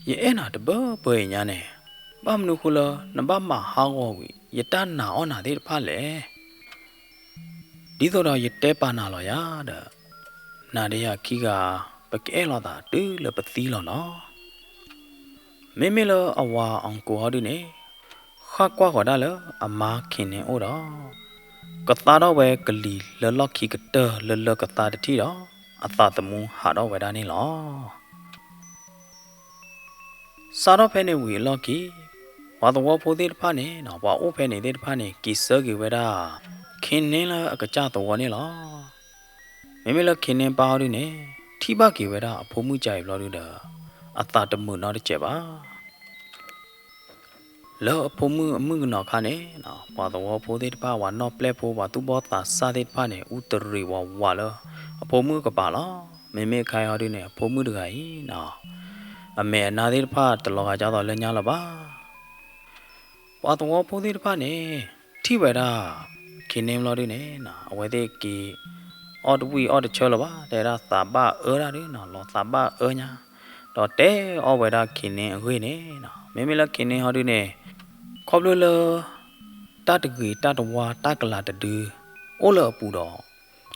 ယအဲၣ်နၤတဘၢဘၢအံၤညါန့ၣ်, ဘၣ်မနုၤဃိလၢနဘၣ်မၤဟးဂီၤကွံာ် ယတၢ်နာ်အီၣ်နၤသ့ၣ်တဖၣ်လဲၣ်. ဒ်သိးဒီးယတဲပာ်နၤလီၤယၤဒီး, နၤဒီးယၤခံဂၤ ပကအဲၣ်လိာ်သးတုၤလၢပသံလီၤနီၤ. မ့မ့ၢ်လၢအဝၤအီၣ်ကိၣ်ဟီဒုန့ၣ်, ဃၣ်ကွၢ်ဃီၤဒၣ်လၢအမါခ့န့ၣ်အိၣ်ဒီး, ကသါထီၣ်ဝဲကလံၤလၢလီၢ်ခံကတၢၢ်လၢလၢကသါတထံၣ်ဒီး, အသးသမူဟးထီၣ်ဝဲဒၣ်န့ၣ်လီၤ. စးထီၣ်ဖဲန့ၣ်ဝံၤအလီၢ်ခံ, ပှၤသဝီဖိသ့ၣ်တဖၣ်န့ၣ်, ပှၤအိၣ်ဖဲန့ၣ်သ့ၣ်တဖၣ်န့ၣ် က့ၤဆၢက့ၤဝဲဒၣ် ခ့န့ၣ်လၢအကစၢ်သဝီန့ၣ်လီၤ. မ့မ့ၢ်လၢခ့န့ၣ်ပၢ်ဟီဒုန့ၣ်, ထံၣ်ဘၣ်က့ၤဝဲဒၣ်အဖိမုၣ်ကါအံၤဘျီဒုဒီး, အသးတမုာ်နီတစဲးဘၣ်. လၢအဖိမုၣ်အမုၢ်ကနီၤခါန့ၣ်, ပှၤသဝီဖိသ့ၣ်တဖၣ် ပှၤနီၣ်ပျဲၢ်ဖိ ပှၤသူၣ်ဘီၣ်သးစၢ်သ့ၣ်တဖၣ်န့ၣ် အူတရံးဝးဝးလၢအဖိမုၣ်ကပၤလီၤ. မ့မ့ၢ်ခါအံၤဟီဒုန့ၣ် အဖိမုၣ်တဂၤအံၤ, အမဲာ်အနါသ့ၣ်တဖၣ်တလီၤဂာ်ကၢ်သိးလၢညါလၢၤဘၣ်. ပှၤသဝီဖိသ့ၣ်တဖၣ်န့ၣ်, ထံၣ်ဝဲဒၣ်ခ့န့ၣ်ဘျီဒုန့ၣ်, အဝဲသ့ၣ်က့ၤ အီၣ်တဝံၣ်အီၣ်တဆၢလၢၤဘၣ်, တဲဒၣ်သးဘၣ်အၢဒၣ်ဒုနီၤ, လီၤသးဘၣ်အၢညါ, ဒီးတဲအီၣ်ဝဲဒၣ်ခ့န့ၣ်အဂ့ၢ်န့ၣ်, မ့မ့ၢ်လၢခ့န့ၣ်ဟီဒုန့ၣ်, ခီဖျိလၢ တၢ်တဂ့ၤတၢ်တဝါတၢ်ကလၤတဒု အိၣ်လၢအပူၤဒီး,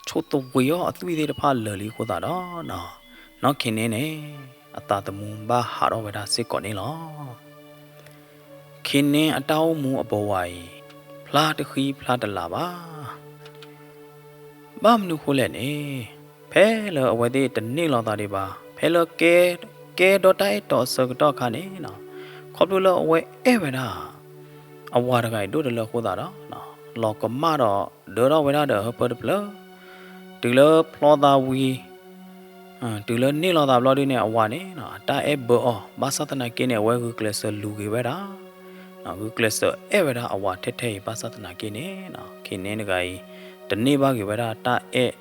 ဆိးသဝ့ၤအီၣ်အသွံၣ်သ့ၣ်တဖၣ်လၢာ်လံအဃိသတးဒီး, နီၢ်ခ့န့ၣ်န့ၣ်, အသးသမူဘၣ်ဟးထီၣ်ဝဲဒၣ်စ့ၢ်ကီးန့ၣ်လီၤ. ခ့န့ၣ်အတၢ်အိၣ်မူအဘဝၤအံၤ, ဖျါတဃံဖျါတလၤဘၣ်. ဘၣ်မနုၤဃိလဲၣ်န့ၣ်, ဖဲလၢအဝဲသ့ၣ်တန့ၢ်လီၤသးဒံးဘၣ်, ဖဲလၢကဲ, ကဲဒီးတၢ်အဲၣ်တီအဆၢကတီၢ်အခါန့ၣ်, ခီဖျိလၢအဝဲအဲၣ်ဝဲဒၣ် အဝၤတဂၤအံၤဒိၣ်တလၢအဃိသတးဒီး, လီၤကမၣ်ဒီးဒၢထီၣ်ဝဲဒၣ်ဒီးဟၢဖၢတဖျၢၣ်, တုၤလၢဖျီသးဝံၤ တုၤလၢန့ၢ်လီၤသးဘျီဒုန့ၣ် အဝၤန့ၣ် အတၢ်အဲၣ်ဘၢအီၤ, ဘၣ်ဆၣ်သနာ်က့န့ၣ် အဝဲဂုာ်ကျဲးစၢးလူၤက့ၤဝဲဒၣ်, ဂုာ်ကျဲးစၢးအဲၣ်ဝဲဒၣ်အဝၤထဲထဲအံၤ ဘၣ်ဆၣ်သနာ်က့န့ၣ်, ခ့န့ၣ်တဂၤအံၤ တန့ၢ်ဘၣ်က့ၤဝဲဒၣ်တၢ်အဲၣ်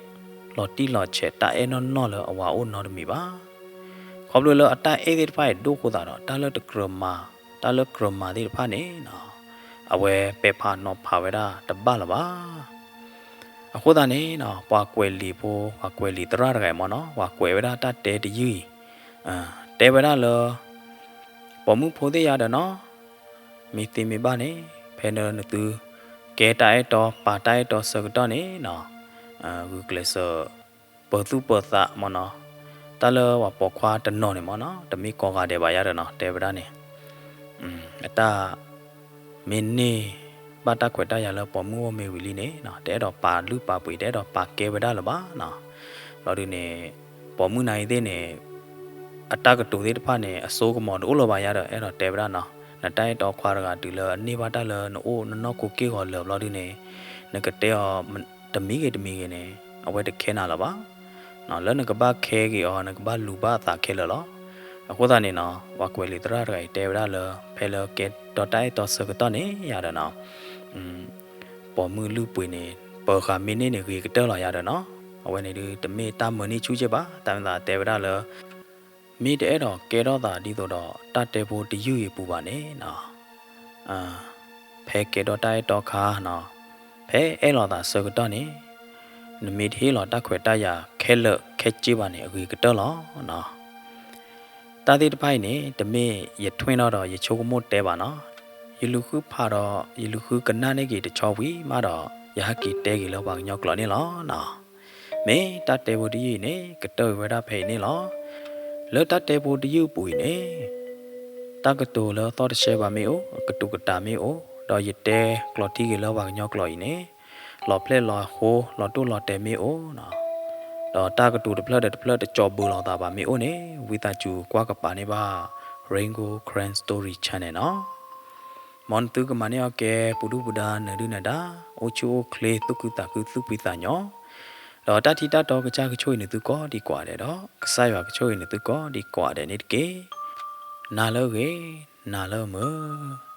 လီၤတံၢ်လီၤဆဲး တၢ်အဲၣ်နီၢ်နီၢ်လၢအဝၤအိၣ်နီတမံၤဘၣ်. ခီဖျိလၢအတၢ်အဲၣ်သ့ၣ်တဖၣ်အံၤဒိၣ်အဃိသတးဒီး တၢ်လၢတကြၢးမၤ, တၢ်လၢကြၢးမၤသ့ၣ်တဖၣ်န့ၣ် အဝဲပဲာ်ဖးနီၤဖးဝဲဒၣ်တဘၣ်လၢၤဘၣ်. အဃိသတးန့ၣ် ပှၤကွဲးလံာ်ဖိ, ပှၤကွဲးလံာ်သရၣ်တဂၤအံၤမ့ၢ်နီၤ, ပှၤကွဲးဝဲဒၣ်တၢ်တဲတယုၢ်အံၤ, တဲဝဲဒၣ်လၢ ပိာ်မုၣ်ဖိသ့ၣ်ယၤဒီးနီၤ, မ့ၢ်သ့မ့ၢ်ဘၣ်န့ၣ်, ဖဲနသုကဲတၢ်အဲၣ်တီ ပာ်တၢ်အဲၣ်တီဆၢကတီၢ်န့ၣ် ဂုာ်ကျဲးစၢး ပၢၤသူၣ်ပၢၤသးမ့ၢ်နီၤ, တၢ်လၢပှၤပိာ်ခွါတနီၤန့ၣ်မ့ၢ်နီၤ, တမ့ၢ်ကိးဂၤဒဲးဘၣ်ယၤဒီးနီၤ, တဲဝဲဒၣ်န့ၣ် အတၢ် မ့ၢ်န့ၢ်ဘၣ်တၢ်ခွဲးတၢ်ယာ်လၢပိာ်မုၣ်အိၣ်မ့ၢ်ဝံၤလံန့ၣ် တအဲၣ်ဒိးပာ်လုၢ်ပာ်ပှ့ၤ တအဲၣ်ဒိးပာ်ကဲဝဲဒၣ်လၢၤဘၣ်နီၤ. ဘျီဒုန့ၣ် ပိာ်မုၣ်နၤအံၤသ့ၣ်န့ၣ် အတၢ်ကတိၤသ့ၣ်တဖၣ်န့ၣ် အစိကမီၤတအိၣ်လၢၤဘၣ်ယၤဒီး အဲၣ်ဒိးတဲဝဲဒၣ်နီၤ, နတၢ်အဲၣ်တီခွါတဂၤတုၤလၢအန့ၢ်ဘၣ်တၢ်လၢနအိၣ်နနီၢ်ခိက့ၢ်ဂီၤလၢာ်ဘျီဒုန့ၣ် နကတဲအီၤတမံၤဂ့ၤတမံၤဂ့ၤန့ၣ် အဝဲတခဲနၤလၢၤဘၣ်. လၢနကဘၣ်ခဲက့ၤအီၤ နကဘၣ်လူၤဘၣ်အသးခဲလၢာ်လီၤ. အဃိသတးန့ၣ်နီၤ ပှၤကွဲးလံာ်သရၣ်တဂၤအံၤတဲဝဲဒၣ်လၢ ဖဲလၢကဲဒီးတၢ်အဲၣ်တီဆၢကတီၢ်န့ၣ်ယၤဒီးနီၤ ပိာ်မုၣ်လုၢ်ပှ့ၤန့ၣ် ပၢၤဃာ်မ့ၢ်န့ၢ်န့ၣ်ဂ့ၤကတၢၢ်လီၤယၤဒီးနီၤ. အဝဲန့ၣ်ဒုးတမ့ၢ်တၢ်မၢန့ၢ်ဆူၣ်က့ဘၣ်. တၢ်မၤသးတဲဝဲဒၣ်လၢ မ့ၢ်တအဲၣ်ဒိးကဲထီၣ်သးဒ်သိးဒီးတၢ်တဲဖိတယုၢ်အံၤအပူၤဘၣ်န့ၣ်နီၤ ဖဲကဲဒီးတၢ်အဲၣ်တီခါနီၤ ဖဲအဲၣ်လိာ်သးဆၢကတီၢ်န့ၣ် နမ့ၢ်တဟ့ၣ်လီၤတၢ်ခွဲးတၢ်ယာ်ခဲလၢာ်ခဲဆ့ဘၣ်န့ၣ် အဂ့ၤကတၢၢ်လီၤနီၤ. တၢ်သ့ၣ်တဖၣ်အံၤန့ၣ် တမ့ၢ်ယထွဲၣ်နီၣ်ဒီးယဆိကမိၣ်တဲဘၣ်နီၤ. ယလူၤဃုဖးဒီး ယလူၤဃုကနၣ်န့ၢ်က့ၤတဆီဝံၤမးဒီး ယဟဲက့ၤတဲက့ၤလၢပှၤကညီကျိာ်န့ၣ်လီၤနီၤ. မ့ၢ်တၢ်တဲဖိတယုၢ်အံၤန့ၣ် ကတၢၢ်ဝဲဒၣ်ဖဲအံၤန့ၣ်လီၤ. လၢတၢ်တဲဖိတယုၢ်အပူၤအံၤန့ၣ် တၢ်ကတိၤလၢအသီၣ်တဆှဲဘၣ်မ့ၢ်အိၣ်, အကတိၤကတၢၢ်မ့ၢ်အိၣ်, ဒီးယတဲကျိးထံက့ၤလၢပှၤကညီကျိာ်အံၤန့ၣ် လီၤဖျဲၣ်လီၤဃိ လီၤတိၢ်လီၤတဲာ်မ့ၢ်အိၣ်နီၤ ဒီးတၢ်ကတိၤတဖျၢၣ်ဒီးတဖျၢၣ်တကၠီၤဘၢလီၤသးဘၣ်မ့ၢ်အိၣ်န့ၣ် ဝံသးစူၤကွၢ်ကပၤန့ၢ်ဘၣ် Rain Gold Karen Story Channel နီၤ. မ်နသုကမၤန့ၢ်အီၤကဲ ပူၤဒုၣ်ပူၤဒါ နၢၤဒုၣ်နၢၤဒါ အိၣ်ဆူၣ်အိၣ်ချ့ သူၣ်ခုသးခု သူၣ်ဖှံသးညီ ဒီးတၢ်ထံတၢ်တီကစၢ်ကဆိၣ်ဂ့ၤနသုကိးဒံးကိးဂၤဒဲးဒီး ကစၢ်ယွၤကဆိၣ်ဂ့ၤနသုကိးဒံးကိးဂၤဒဲးန့ၣ်တက့ၢ်. နၤလၢဂ့ၤ, နၤလၢမုာ်.